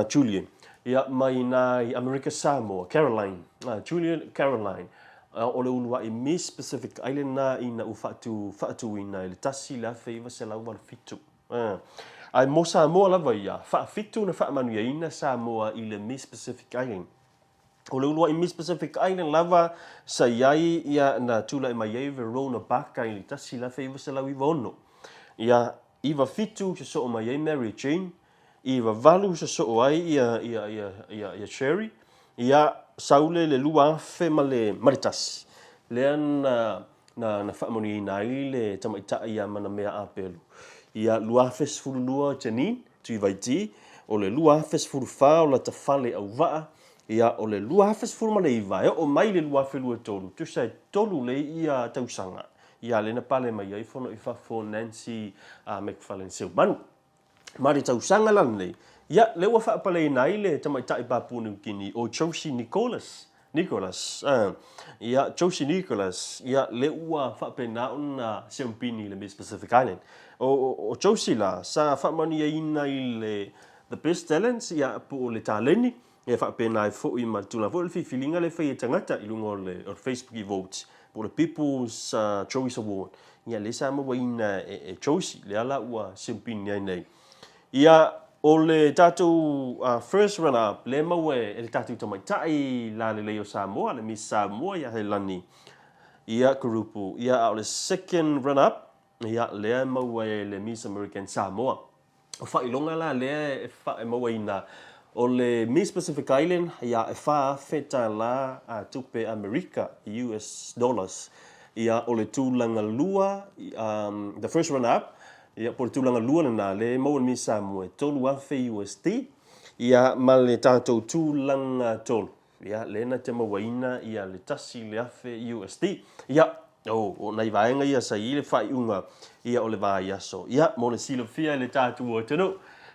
Juliet, ia, mai ina i Amerika Samoa, Caroline, Juliet Caroline, o le uluai Miss Pacific Island na ina ua faatu, faatuina i le 1987. Ae mo Samoa lava ia, faafitu na faamanuiaina Samoa i le Miss Pacific Island. O le uluai Miss Pacific Island lava sa i ai ia na tulai mai ai Verona Barker i le 1996. Ia 97 sosoo mai ai Mary Jane, 98 sosoo ai ia, ia, ia, ia, ia Sherry, ia Saule le 2000 ma le, ma le tasi. Lea na, na, na faamanuiaina ai le tamaitai ia Manamea Apelu. Ia 2012 Janine, Tuivaiti, o le 2014 o Latafale Auvaa, ia, o le 2019 e oo mai le 2023, tusa e tolu lei ia tausaga, ia lea na pale mai ai fono i fafo Nancy McFarlane Seumanu. Ma le tausaga la lenei, ia, lea ua faapaleina ai le tamaitai Papua New Guinea o Josie Nicholas, Nicholas, ia, Josie Nicholas, ia, lea ua faapena ona siampini i le Miss Pacific Island. O, o, o Josie la, sa faamanuiaina i le The Best Talents, ia, po o le taleni, ia faapena ai foi ma le tulaga foi o le filifiliga lea e fai e tagata i luga o le, o le Facebook i vote, po o le People's Choice Award, ia, lea sa mauaina e, e Josie, lea la ua siampini ai nei. Ia, o le tatou first runner up, lea e maua e le tatou tamaitai lalelei o Samoa, le Miss Samoa ia Helani ia Kurupu. Ia, a o le second runner up, ia, lea e maua e le Miss American Samoa. O faailoga la lea e mauaina, o le Miss Pacific Island, ia, e $4,000 a tupe Amerika, US dollars. Ia, o le tulaga lua, the first runner up, Ia, po o le tulaga lua lena, lea e maua le Miss Samoa e 3,000 USD, ia, ma le tatou tulaga tolu, ia, lea na te mauaina ia le 1,000 USD. Ia, o, o nai vaega ia sa i ai le faaiuga, ia, o le vaiaso. Ia, mo le silafia e le tatou atunuu.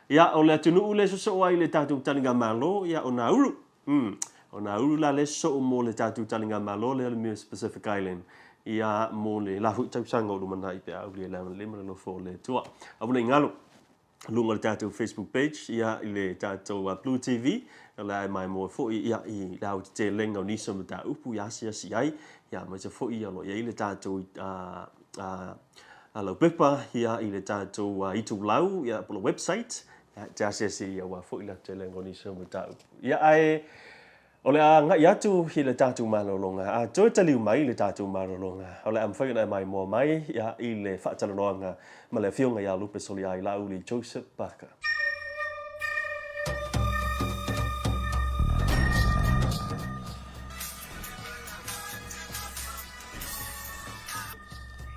Ia, o le atunuu lea e sosoo ai le tatou taligamalo, ia, o Nauru. Umm. O Nauru la lea sosoo mo le tatou taligamalo lea o le Miss Pacific Island, ia, mo le la foi tausaga o lumanai pe a aulia i le agalelei ma le alofa o le Atua. Aua ne i galo. luga o le tatou Facebook page, ia, i le tatou Blue TV, o le a e maimoa foi, ia, i le aotetelega o nisi o mataupu i asiasi ai, ia, aemaise foi ia o lo o i ai le tatou laupepa, ia, i le tatou itulau, ia, po o le website, ia, e te asiasi aua foi le aotetelega o nisi o mataupu. Ia, ae O le a agai atu i le tatou malologa, a toe taliu mai le tatou malologa, o le a mafai ona e maimoa mai i le faatalanoaga ma le Afioga ia Lupe Soliailauli Joseph Barker.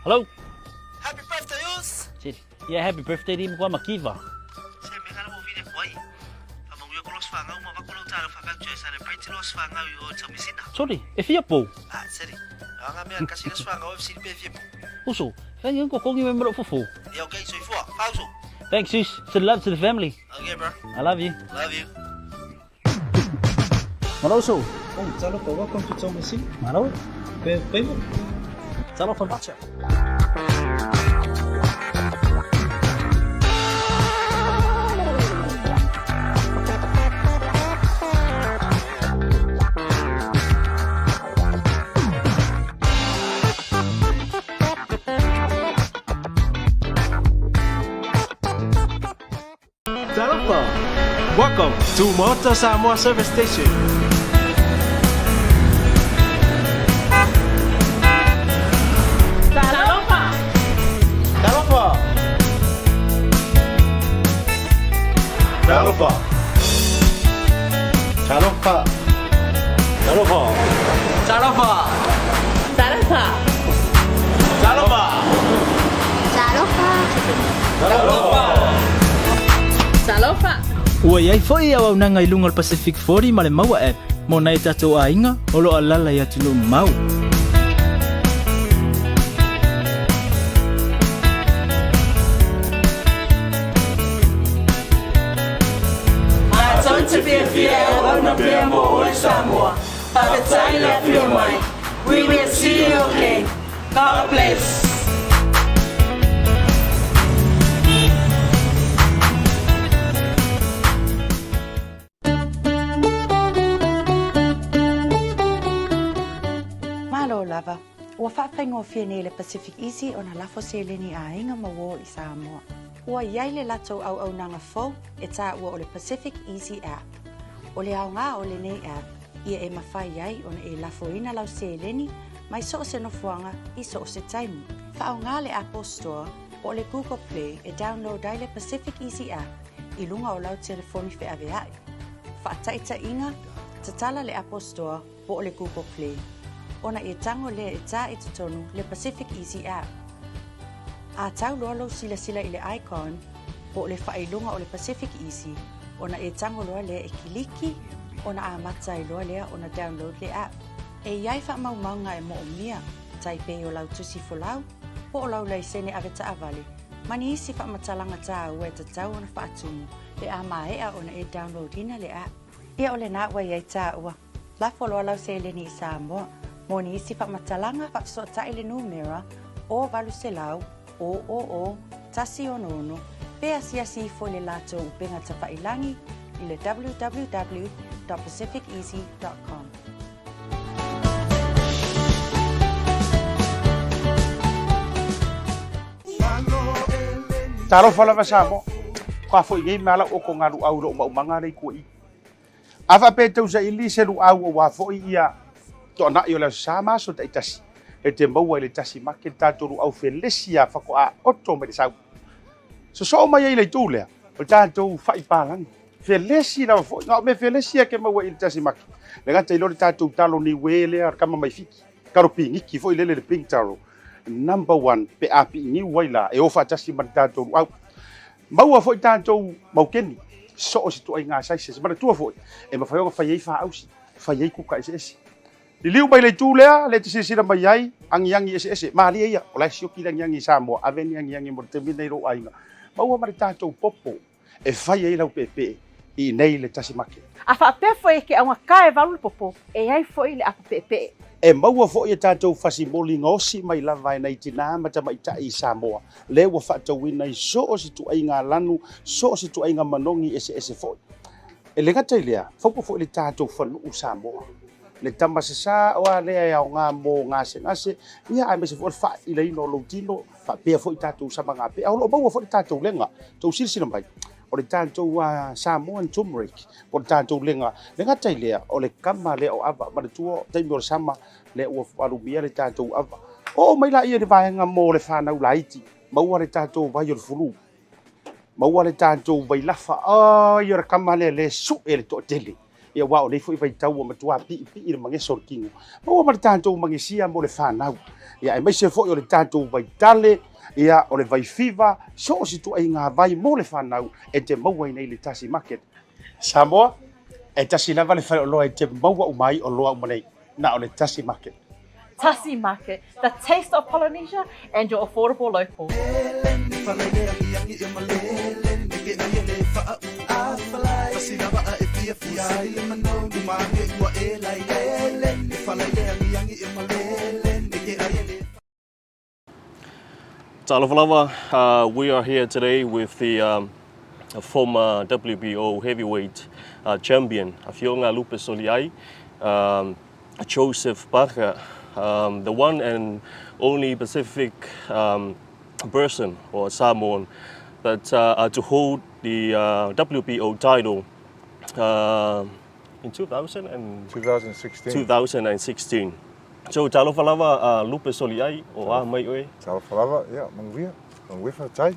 Hello. Happy birthday, Us! Yeah, happy birthday di mkwa makiva. Se me ngala mo vile kwai. Fa mangu ko los fanga uma va ko lo talo fa fa tue celebrate los fanga o tamisina. Sorry, e fia pou. Ah, seri. Anga me kasi los fanga o fc pe fia pou. Uso, thank you ko kongi me mro fufu. Yeah, okay, so ifua. Pauso. Thanks sis. Send love to the family. Okay, bro. I love you. Love you. Malo uso. Oh, talofa, welcome to Tomasina. Malo. Pe pe. Talofa bacha. Talofa. Welcome to Maota Samoa Service Station. Talofa! Talofa. Talofa. Talofa. Talofa. Talofa. Talofa! Talofa. Talofa! Talofa! Ua iai foi auaunaga i luga o le Pacific 40 ma le Maua app mo nai o tatou aiga o lo o alaala i atunuu mamao. Matou te fiafia e auauna pea mo oe Samoa. Faafetai le afio mai. We will see you again. God bless. Malo lava, ua faafaigofie nei e le Pacific Easy ona lafo seleni i aiga ma uō i Samoa. Ua i ai le latou auaunaga fou e taua o le Pacific Easy App. O le aoga o lenei app, ia e mafai ai ona e lafoina lau seleni mai so o se nofoaga i so o se taimi. Faaaoga le Apple Store po o le Google Play e download ai le Pacific Easy App i luga o lau telefoni feaveai. Faataitaiga, tatala le Apple Store po o le Google Play ona e tago lea e tā i totonu le Pacific Easy App. A tau loa lou silasila i le icon po o le faailoga o le Pacific Easy, ona e tago loa lea e kiliki ona amata ai loa lea ona download le app. E i ai faamaumauga e moomia, tai pei o lau tusi folau, po o lau laisene avetaavale, ma ni isi faamatalaga taua e tatau ona faatumu pe a maea ona e download ina le app. Ia o lena ua i ai taua. Lafo loa lau seleni i Samoa. Mo nisi faamatalaga, faafesootai le numera 0800 000 166 pe asiasi ifo i le latou upega tafailagi i le www.pacificeasy.com. Talofa lava Samoa. Ka foi nei me ala o ko ngalu au lo maumaga le ku i. A faapea e tausaili se luau aua foi ia toanai o le Aso Sa ma aso taitasi, e te maua i le tasi make le tatou luau felesi a fakoa oto mai le sau. Sosoo mai ai i le itu lea, o le tatou fai palagi. Felesi lava foi, na o mea felesi a ke maua i le tasi make. Le gata i loa le tatou talo niue lea, le kama mai Fiti, talo pigiki foi lele le pink taro, number one pe a piiniu ai la e o faatasi ma le tatou luau. Maua foi tatou maukeni, so o se ituaiga sizes. Manatua foi, e mafai ona fai ai faausi, fai ai kuka eseese. Liliu mai le itu lea, lea e te silasila mai ai, agiagi eseese. Malie ia, o la e sioki le agiagi i Samoa, ave ni agiagi mo le taimi lenei i lou aiga. Maua ma le tatou popo e fai ai lau peepee i inei i le tasi make. A faapea foi e ke augata e valu le popo, e ai foi le apo peepee. E maua foi a tatou fasimoli gaosi mai lava e nai tinā ma tamaitai i Samoa, lea ua faatauina i so o se ituaiga lanu, so o se ituaiga manogi eseese foi. E le gata i lea, faupa foi le tatou fanuu Samoa. Le tama sasā o a lea e aoga mo gasegase, ia aemaise foi o le faailaina o lou tino, faapea foi tatou samagapea. O lo o maua foi le tatou lega, tou silasila mai, o le tatou Samoan turmeric, po o le tatou lega. Le gata i lea, o le kama lea o ava, manatua taimi o le sama, lea ua alumia le tatou ava. Oo mai laia i le vaega mo le fanau laiti, maua le tatou vai o le fulu, maua le tatou vailafa, ai o le kama lea le sue le toatele. Ia aua o nei foi vaitau ua matua piipii le mageso o le tino. Maua ma le tatou magesia mo le fanau. Ia aemaise foi o le tatou vaitale, ia o le vaifiva, so o se ituaiga vai mo le fanau e te maua i nei le Tasi Market. Samoa, e tasi lava le faleoloa e te maua uma ai oloa uma nei, na o le Tasi Market. Tasi Market, the taste of Polynesia and your affordable local. Talofa lava, we are here today with the former WBO heavyweight champion, Afioga Lupesoliai, Joseph Parker, the one and only Pacific person or Samoan that to hold the WBO title in 2000 and 2016. 2016. So talofa lava Lupesoliai o a mai oe. Talofa lava, ia, manuia, manuia faafetai.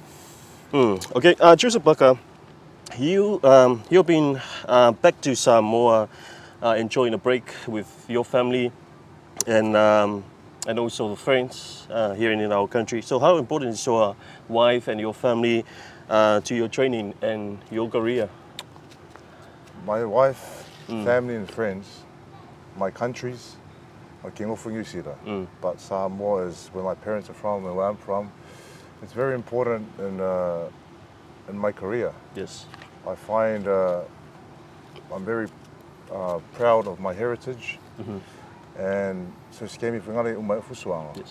Okay, Joseph Parker, you've been back to Samoa, enjoying a break with your family and also the friends here in our country. So how important is your wife and your family to your training and your career? My wife, family and friends, my countries, I came off from New Zealand, but Samoa is where my parents are from and where I'm from. It's very important in my career. I find I'm very proud of my heritage. And so se kemi whangare o mai fusuanga.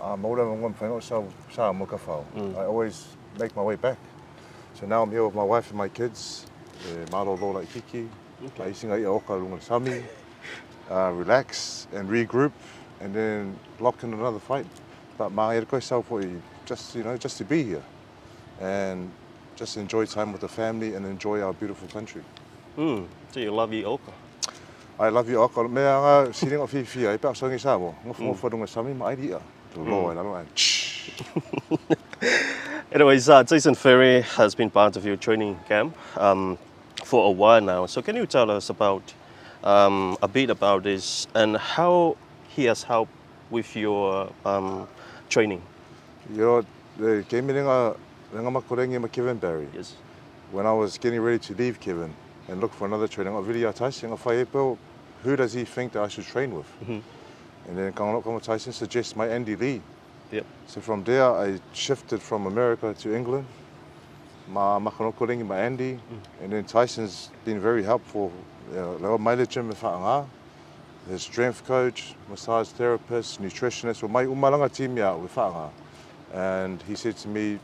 A maura ngam whango sa mo ka whao. I always make my way back. So now I'm here with my wife and my kids. E malo lola i kiki. Okay. Isinga i oka lunga sami. Relax and regroup and then lock in another fight. But ma e koe sau foi just, you know, just to be here and just enjoy time with the family and enjoy our beautiful country. So you love your oka? I love you, Oka. Mea anga siringa o whiwhia, i pea songi sa mo. Ngofu ngofu runga sami ma ai ia. Te loa e lalo and Anyways, Tyson Fury has been part of your training camp for a while now. So can you tell us about a bit about this and how he has helped with your training? You know, the kemi renga renga makorengi ma Kevin Barry. When I was getting ready to leave Kevin and look for another training, I really Tyson, I whai who does he think that I should train with? And then Kangano Tyson suggests my Andy Lee. So from there, I shifted from America to England. Ma makanoko ringi ma Andy. And then Tyson's been very helpful. You know, gym his strength coach, massage therapist, nutritionist, o mai umalanga team ia we whaanga. And he said to me,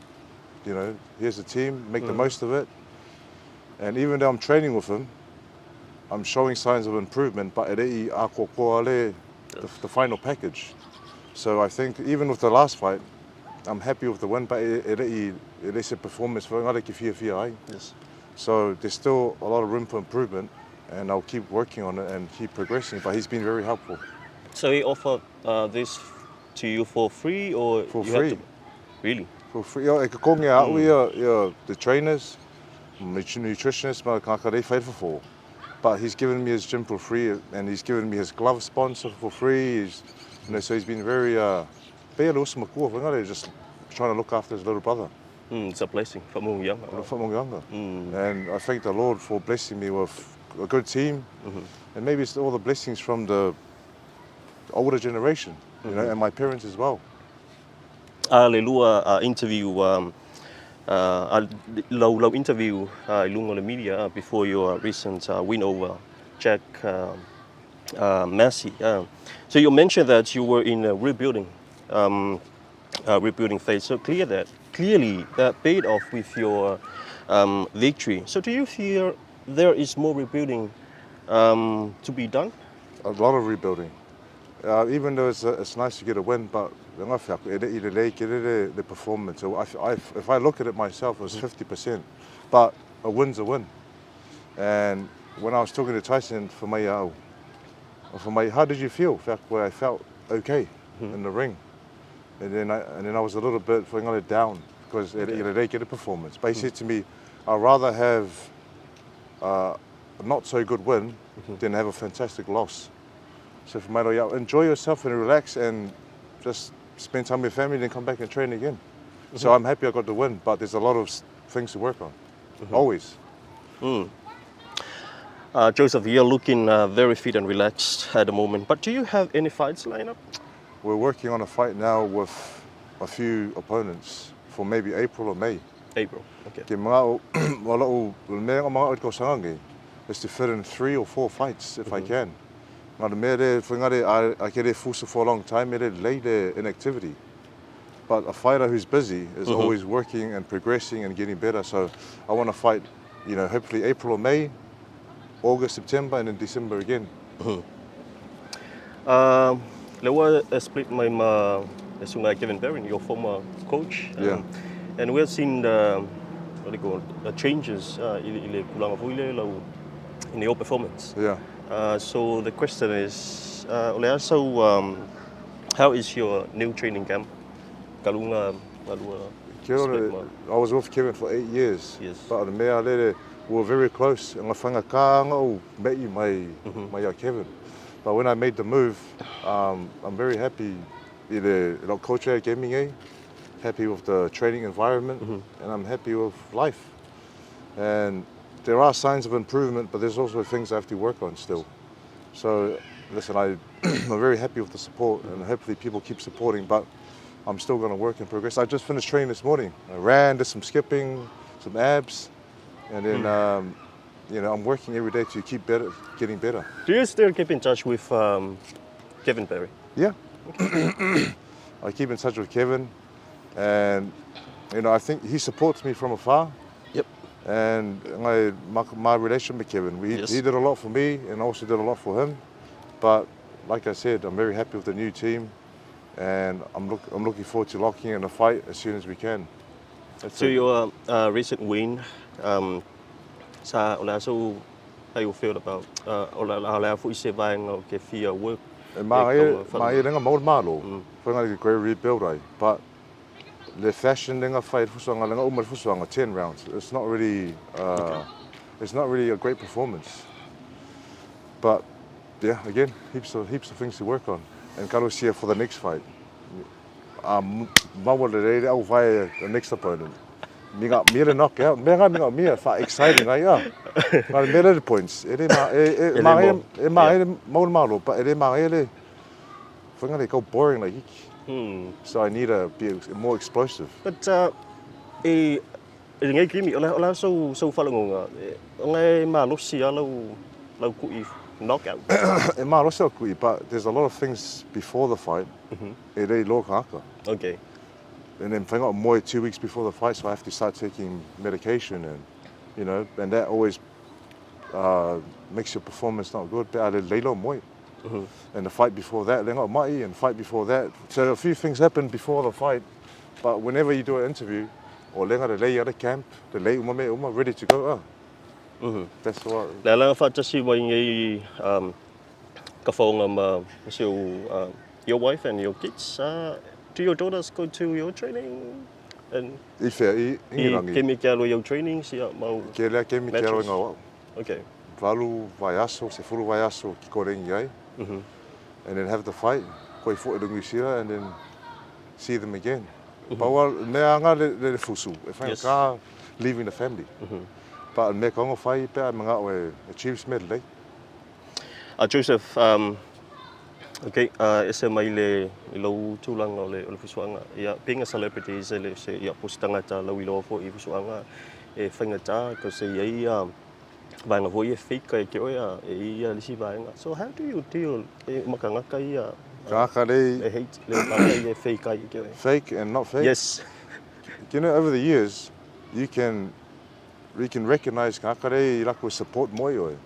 you know, here's the team, make the most of it. And even though I'm training with him, I'm showing signs of improvement, but e a the final package. So I think even with the last fight, I'm happy with the win, but it is a performance for ngare ki fia fia ai. So there's still a lot of room for improvement, and I'll keep working on it and keep progressing, but he's been very helpful. So he offered this to you for free, or For you had free. to... Really? For free. Ia, e ka kongi a au ia, the trainers, nutritionists, ma ka rei whai for. But he's given me his gym for free, and he's given me his glove sponsor for free. He's, you know, so he's been very, just trying to look after his little brother. It's a blessing for Mung Younger. For Mung Younger. And I thank the Lord for blessing me with a good team, and maybe it's all the blessings from the older generation, you know, and my parents as well. Le lua interview, lau interview i luga o le media before your recent win over Jack Massey. So you mentioned that you were in a rebuilding, rebuilding phase. So clearly that paid off with your victory. So do you feel there is more rebuilding to be done? A lot of rebuilding. Even though it's nice to get a win, but the performance. So if I look at it myself, it was 50%, but a win's a win. And when I was talking to Tyson for my, how did you feel? Well, I felt okay in the ring. And then I was a little bit down because they get a performance. But he said to me, I'd rather have a not so good win than have a fantastic loss. So for me, enjoy yourself and relax and just spend time with your family and then come back and train again. So I'm happy I got the win, but there's a lot of things to work on, always. Joseph, you're looking very fit and relaxed at the moment, but do you have any fights lined up? We're working on a fight now with a few opponents for maybe April or May. April, okay. Is to fit in 3 or 4 fights if I can. I get for a long time, inactivity. But a fighter who's busy is always working and progressing and getting better. So I want to fight, you know, hopefully April or May, August, September, and then December again. Split my Kevin Barron, your former coach. Yeah. And we've seen the, what do you call it, the changes in your performance. Yeah. So the question is, how is your new training camp? I was with Kevin for 8 years. Yes. But we were very close. And I Kevin. But when I made the move, I'm very happy. The coach gave me, happy with the training environment, and I'm happy with life. And there are signs of improvement, but there's also things I have to work on still. So, listen, I'm very happy with the support, and hopefully people keep supporting, but I'm still going to work and progress. I just finished training this morning. I ran, did some skipping, some abs, and then, you know, I'm working every day to keep better, getting better. Do you still keep in touch with Kevin Perry? Yeah. I keep in touch with Kevin, and, you know, I think he supports me from afar. Yep. And my relation with Kevin, he did a lot for me and also did a lot for him. But like I said, I'm very happy with the new team, and I'm looking forward to locking in a fight as soon as we can. That's so your recent win, so how you feel about work? Rebuild, but the fashion fight 10 rounds. It's not really, it's not really a great performance. But yeah, again, heaps of things to work on. And Karosia for the next fight. The next opponent. Minga knockout. Minga exciting. Yeah. Points. But go boring like. So I need to be more explosive. But knockout. But there's a lot of things before the fight. Okay. And then I got more 2 weeks before the fight, so I have to start taking medication, and you know, and that always makes your performance not good. But And the fight before that, and fight before that. So a few things happened before the fight, but whenever you do an interview, or the camp, the ready to go. That's what. Your wife and your kids. Do your daughters go to your training? And your training, okay. Valu vaiaso, se fulu vaiaso ki korengi ai. And then have the fight, koi fo e rungu and then see them again. Paua mea anga le fusu, e whainga ka leaving the family. But me kaonga whai pea mga o e achieves medal, eh? Joseph, okay, ese mai le lau tūlanga o le fusuanga. Ia, being a celebrity, se le se ia postanga ta lau iloa fo i fusuanga e whainga ta, ko se iai Vaega foi e fake ai ke oe a e ia le isi vaega. So how do you deal e ma kangaka ia Kangaka lei e hate le kangaka ia e fake ai ke oe. Fake and not fake? Yes. You know, over the years, you can you can recognize kangaka lei i lako support moi oe.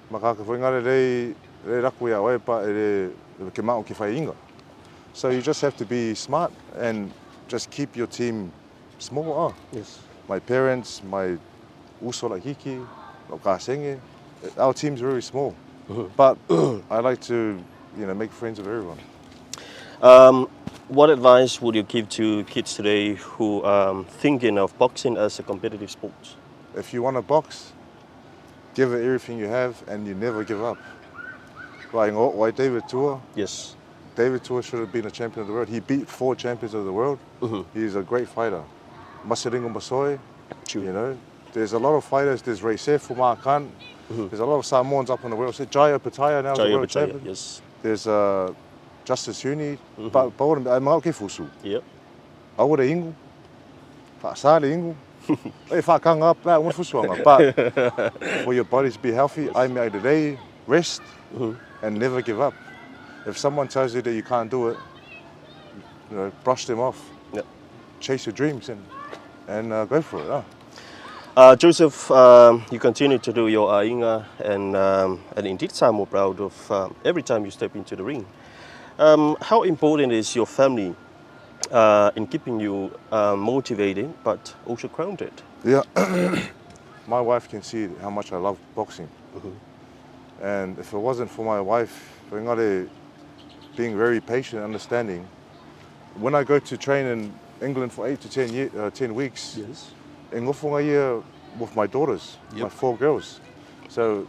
Ma kangaka foi ngare lei lei lako ia oe pa e le ke mao ke whai inga. So you just have to be smart and just keep your team small. Oh. Yes. My parents, my uso kiki, kasenge. Our team's very small. But I like to, you know, make friends with everyone. What advice would you give to kids today who are thinking of boxing as a competitive sport? If you want to box, give it everything you have and you never give up. Like why David Tua? Yes. David Tua should have been a champion of the world. He beat four champions of the world. He's a great fighter. Masilingo Masoe, you know. There's a lot of fighters. There's Ray Sefu Makan. There's a lot of Samoans up in the world. So Jai Opetaia now is a Jai world Opetaia, champion. yes. There's Justice Huni. But I'm out fusu. Yep. Awa ingu. Fa'asa le ingu. E whakanga pa un fusuanga. But for your body to be healthy, I made a day, rest, and never give up. If someone tells you that you can't do it, you know, brush them off. Yep. Chase your dreams and and go for it. Huh? Joseph, you continue to do your aiga and, and indeed I'm proud of every time you step into the ring. How important is your family in keeping you motivated but also grounded? Yeah. My wife can see how much I love boxing. And if it wasn't for my wife, ngare, being very patient and understanding, when I go to train in England for 8 to 10, year, 10 weeks, yes. e ngofonga ia with my daughters, my four girls. So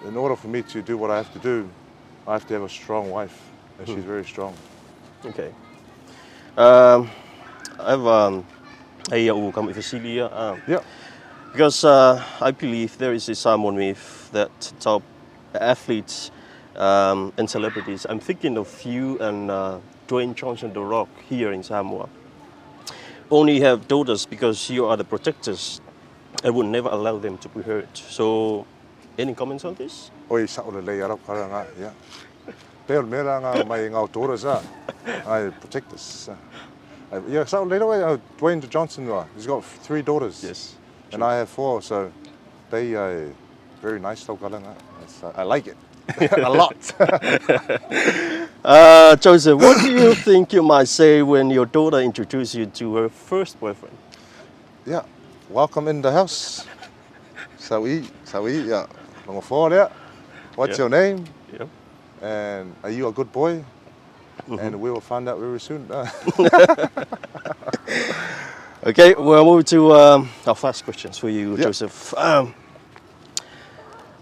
in order for me to do what I have to do, I have to have a strong wife, and she's very strong. Okay. I have a u kam ifasilia. Yeah. Because I believe there is a Samoan myth that top athletes and celebrities. I'm thinking of you and Dwayne Johnson, The Rock, here in Samoa. Only have daughters because you are the protectors and would never allow them to be hurt. So, any comments on this? Oi, sa o le lei arau karanga, yeah. Te o mera ngā mai ngā daughters, ah. I protect us. Yeah, sa o le rau, Dwayne Johnson, he's got three daughters. Yes. And I have four, so they are very nice tau karanga. I like it. A lot. Joseph, what do you think you might say when your daughter introduces you to her first boyfriend? Yeah, welcome in the house. Sawi, sawi, yeah. Number four there. What's Yeah. your name? Yeah. And are you a good boy? And we will find out very soon. Okay, we'll move to our first questions for you, Yeah. Joseph.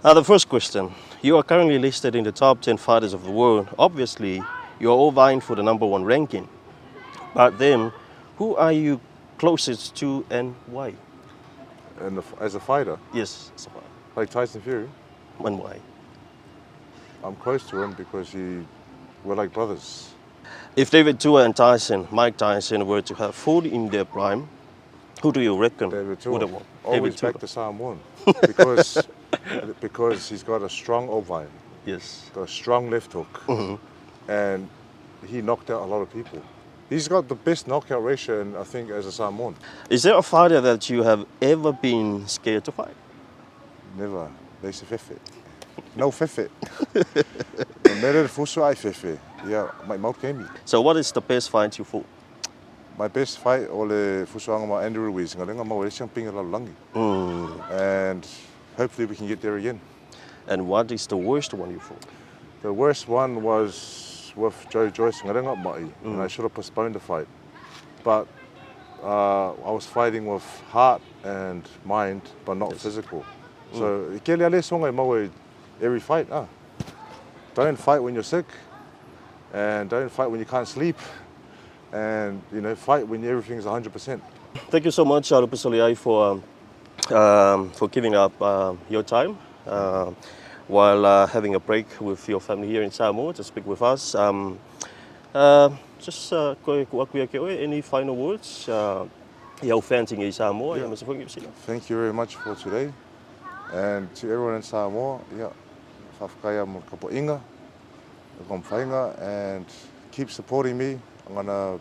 The first question. You are currently listed in the top 10 fighters of the world. Obviously, you are all vying for the number one ranking. But then, who are you closest to and why? And the, as a fighter? Yes, as a fighter. Like Tyson Fury? And why? I'm close to him because we're like brothers. If David Tua and Tyson, Mike Tyson, were to have fought in their prime, who do you reckon David Tua. would have won? Always David Tua. back to Samoan. Because, because he's got a strong ovine. Yes. Got a strong left hook. And he knocked out a lot of people. He's got the best knockout ratio, in, I think, as a Samoan. Is there a fighter that you have ever been scared to fight? Never. They say fefe. No fefe. Mere fusu ai fefe. Yeah, my mouth came. So what is the best fight you fought? My best fight o le fusuanga ma Andrew Ruiz. Nga lenga mau e pinga la langi. And hopefully we can get there again. And what is the worst one you fought? The worst one was with Joe Joyce. Nga lenga mai. And I should have postponed the fight. But I was fighting with heart and mind, but not physical. So, ke le ale songa mau e every fight. Ah. Don't fight when you're sick, and don't fight when you can't sleep, and you know, fight when everything's 100%. Thank you so much, Lupesoliai, for giving up your time while having a break with your family here in Samoa to speak with us. Just koe ku aku ia ke oe, any final words? Ia au fans i Samoa, ia Yeah. masafo ngi sila. Thank you very much for today. And to everyone in Samoa, ia, faafetai mo le tapuaiga, le taumafaiga and keep supporting me, I'm gonna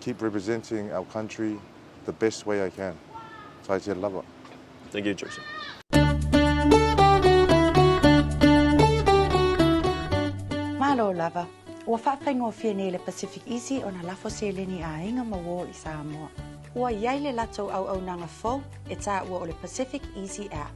keep representing our country the best way I can. Taitele lava. Thank you, Joseph. Malo lava. Ua faafaigofie nei le Pacific Easy ona lafo seleni i aiga ma uō i Samoa. Ua i ai le latou auaunaga fou e taua o le Pacific Easy App.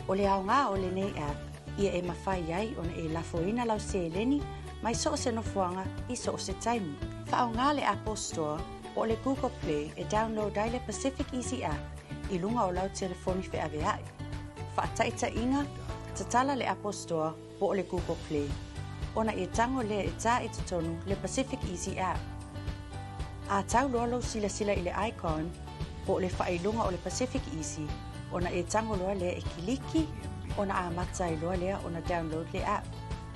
O le aoga o lenei app, ia e mafai ai ona e lafoina lau seleni mai so o se nofoaga i so o se taimi. Faaaoga le Apple Store po o le Google Play e download ai le Pacific Easy App i luga o lau telefoni feaveai. Faataitaiga, tatala le Apple Store po o le Google Play, ona e tago lea e tā i totonu le Pacific Easy App. A tau loa lou silasila i le icon po o le faailoga o le Pacific Easy, ona e tago loa lea e kiliki, ona amata ai loa lea ona download le app.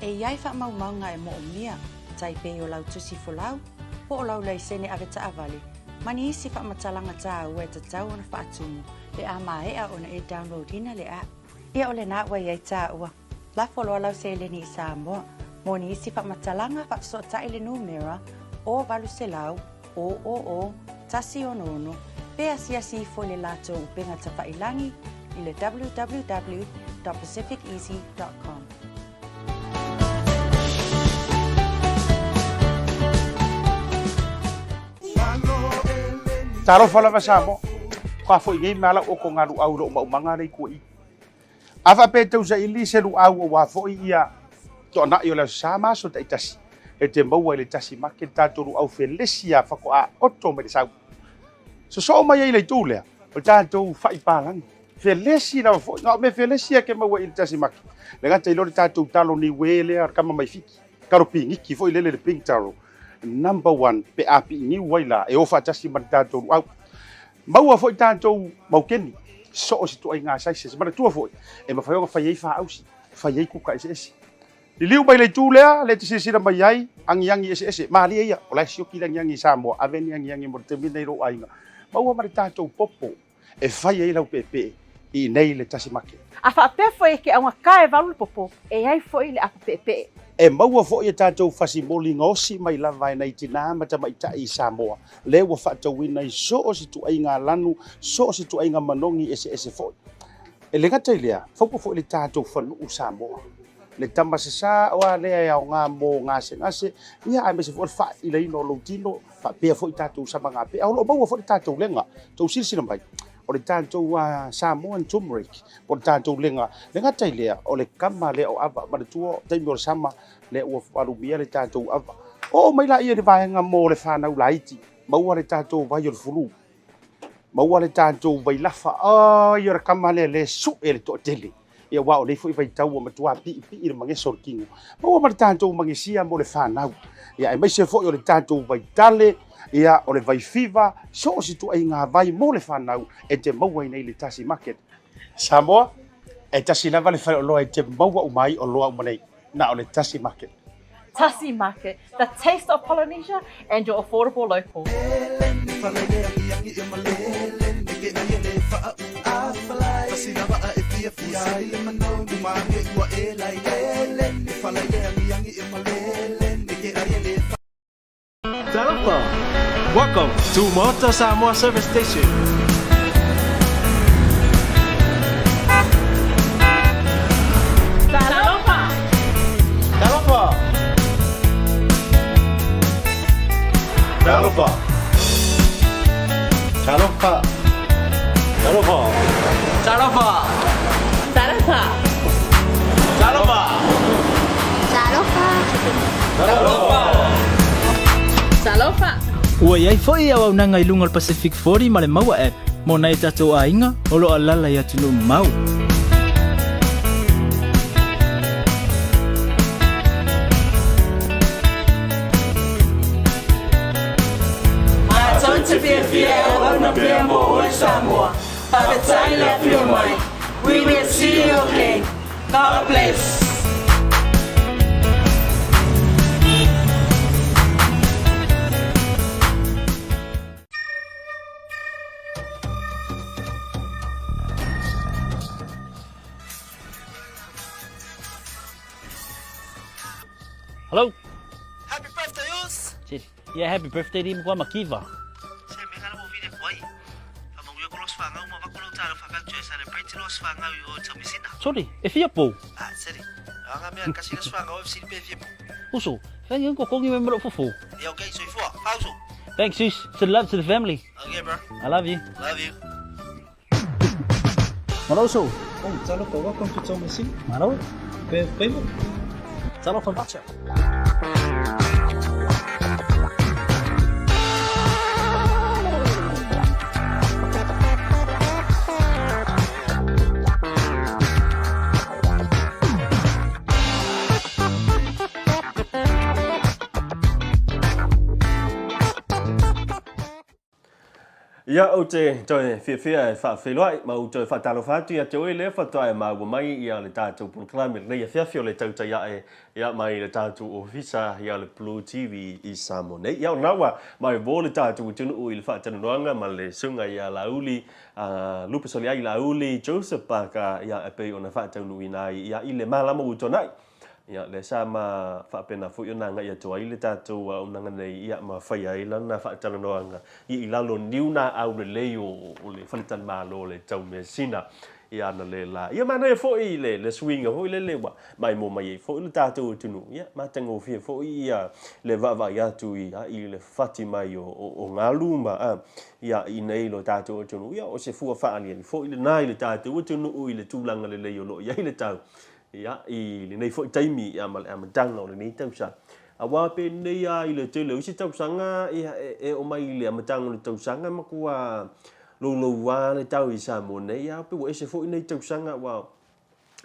E i ai faamaumauga e moomia, tai pei o lau tusi folau, po o lau laisene avetaavale, ma ni isi faamatalaga tāua e tatau ona faatumu pe a maea ona e download ina le app. Ia o lena ua i ai tāua. Lafo loa lau seleni i Samoa. Mo nisi faamatalaga, faafesootai le numera 0800 000 166 pe asiasi ifo i le latou upega tafailagi i le www.pacificeasy.com. Talofa lava Samoa. Ka foi nei mea lau oko ngā luau i lou maumaga lea i tua i. A faapea e tausaili se luau aua foi ia toanai o le Aso Sa ma aso taitasi, e te maua i le tasi make le tatou luau felesi a faatoa oto mai le sau. Sosoo mai ai i le itu lea, o le tatou fai palagi. Felesi lava foi, na o mea felesi a ke maua i le tasi make. Le gata i lo le tatou talo niue lea o le kama mai Fiti, talo piniki foi lele le pink taro, number one pe a piiniu ai la e o faatasi ma le tatou luau. Maua foi tatou maukeni, so o se ituaiga sizes. Manatua foi, e mafai ona fai ai faausi, fai ai kuka eseese. Liliu mai le itu lea, lea e te silasila mai ai, agiagi eseese, malie ia, o la e sioki le agiagi i Samoa, ave ni agiagi mo le taimi lenei i lou aiga. Maua ma le tatou popo e fai ai lau peepee i inei i le tasi make. A faapea foi e ke augata e valu le popo, e ai foi le apo peepee. E maua foi e tatou fasimoli gaosi mai lava e nai tinā ma tamaitai i Samoa, lea ua faatauina i so o se ituaiga lanu, so o se ituaiga manogi eseese foi. E le gata i lea, faupa foi le tatou fanuu Samoa, le tama sasā oa lea e aoga mo gasegase, ia aemaise foi o le faailaina o lou tino, faapea foi tatou samagapea. O lo o maua foi le tatou lega, tou silasila mai, o le tatou Samoan turmeric, po o le tatou lega. Le gata i lea, o le kama lea o ava, manatua o taimi o le sama, lea ua alumia le tatou ava. Oo mai laia i le vaega mo le fanau laiti, maua le tatou vai o le fulu, maua le tatou vailafa, ai o le kama lea le sue le toatele. Ia aua o nei foi vaitau ua matua piipii le mageso o le tino. Maua ma le tatou magesia mo le fanau. Ia aemaise foi o le tatou vaitale, ia o le vaifiva, so o se ituaiga vai mo le fanau e te maua i nei le Tasi Market. Samoa, e tasi lava le faleoloa e te maua uma ai oloa uma nei, na o le Tasi Market. Tasi Market, the taste of Polynesia and your affordable local. Talofa! Welcome to Maota Samoa Service Station. Talofa! Talofa! Talofa! Talofa! Talofa! Talofa! Talofa! Talofa! Talofa! Talofa! Talofa! Ua i ai foi auaunaga i luga o le Pacific 40 ma le Maua App mo nai o tatou aiga o lo o alaala i atunuu mamao. Matou te fiafia e auauna pea mo oe Samoa. Faafetai le afio mai. We will see you again. God bless. Hello. Happy birthday, Us! Said, yeah, happy birthday to ma Makiva. Se me ngala mo vile kwai. Fa mangu ko los whangau ma vako lau talo whawhau tue celebrate los whangau i o taumisina. Sorry, e fia pou. Ah, seri. Anga mea kasi las whangau e siri pe fia pou. Uso, whangi unko kongi me mero fufu. Yeah, okay, so ifua. Pauso. Thanks, sis. Send love to the family. Okay, bro. I love you. Love you. Malo uso. Oh, talofa, welcome to Taumeasina. Malo. Pe payment. Talofa voucher. Ia, ou te toe fiafia e faafeiloai ma ou toe faatalofa atu ia te oe lea faatoa e maua mai ia le tatou polokalame lenei afiafi o le tautai ae ia mai le tatou ofisa ia le Blue TV i Samoa nei. Ia, o lena ua maimoa le tatou atunuu i le faatalanoaga ma le susuga ia Laauli Lupesoliai Laauli Joseph Parker ia e pei ona faataunuuina ai ia i le malama ua tuanai. Ia, lea sa ma faapena foi ona agai atu ai le tatou auaunaga nei, ia, ma fai ai lana faatalanoaga i lalo niu nā aulelei o le faletalimalo o le Taumeasina i ana le la. Ia, manaia foi le le suiga foi lele ua maimoa mai ai foi le tatou atunuu, ia, matagofie foi ia le vaavaai atu i i le fafati mai o galu ma ia i nei lo tatou atunuu. Ia, o se fua faaaliali foi lena i le tatou atunuu i le tulaga lelei o lo o i ai le tau. Ia, i lenei foi taimi, ia, ma le amataga o lenei tausaga. Aua penei a i le tele o isi tausaga, ia, e oo mai i le amataga o le tausaga e matua louloua le tau i Samoa nei, ia, pe ua ese foi nei tausaga, aua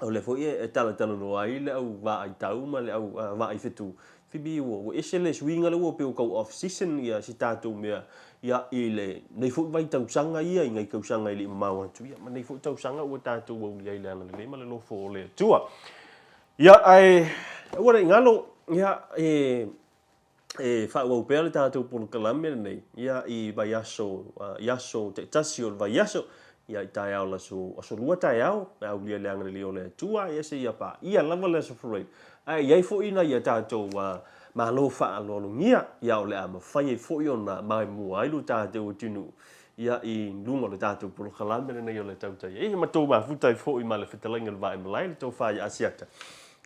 o lea foi e talatalanoa ai le au vaai tau ma le au vaai fetu. Phoebe, ua ese le suiga lea ua pei ua tau off season ia si tatou mea ia i lenei foi vaitausaga ia i nai tausaga e le i mamao atu ia ma nei foi tausaga ua tatou aulia ai le agalelei ma le alofa o le Atua. Ia ae aua ne i galo ia e e faaauau pea le tatou polokalame lenei ia i vaiaso i aso taitasi o le vaiaso ia i taeao le aso aso lua taeao e aulia le agalelei o le Atua ia seia paia lava le aso Faraile. Ae i ai foi nai a tatou malo faaaloalogia ia o le a mafai ai foi ona maimoa ai lo tatou atunuu ia i luga o le tatou polokalame lenei o le tautai. E matou mafuta ai foi ma le fetalaiga o le Vaemalae le tofa ia Asiata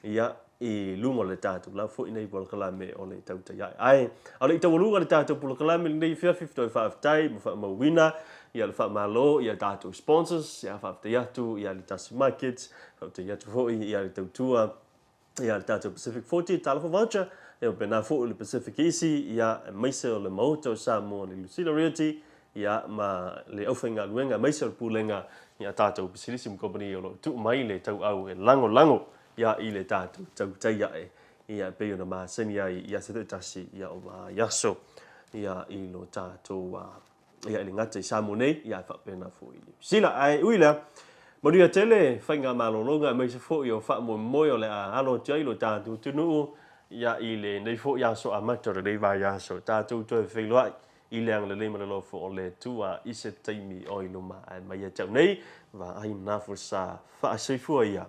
ia i luga o le tatou la foi nei polokalame o le tautai ae. Ae a o le i taualuga le tatou polokalame lenei afiafi toe faafetai ma faamauina ia le faamalo i a tatou sponsors, ia faafetai atu ia le Tasi Markets, faafetai atu foi ia le tautua ia le tatou Pacific 40 Talofa Voucher, ia faapena foi le Pacific Easy, ia aemaise o le Maota o Samoa le Lucilla Realty, ia ma le aufaigaluega aemaise o le Pulega ia tatou pisinisi ma kamupani o lo o tuu mai le tauau e lagolago ia i le tatou tautai ae ia e pei ona masani ai i aso taitasi ia o vaiaso ia i lo tatou ia e le gata i Samoa nei ia ae faapena foi i Niu Sila. Ae ui lea, manuia tele faigamalologa aemaise foi o faamoemoe o le a alo atu ai lo tatou atunuu ia i lenei foi aso amata o lenei vaiaso. Tatou toe feiloai i le agalelei ma le alofa o le Atua i se taimi o i luma. Ae mai ia te au nei, vaai nafo sa faasoifua ia.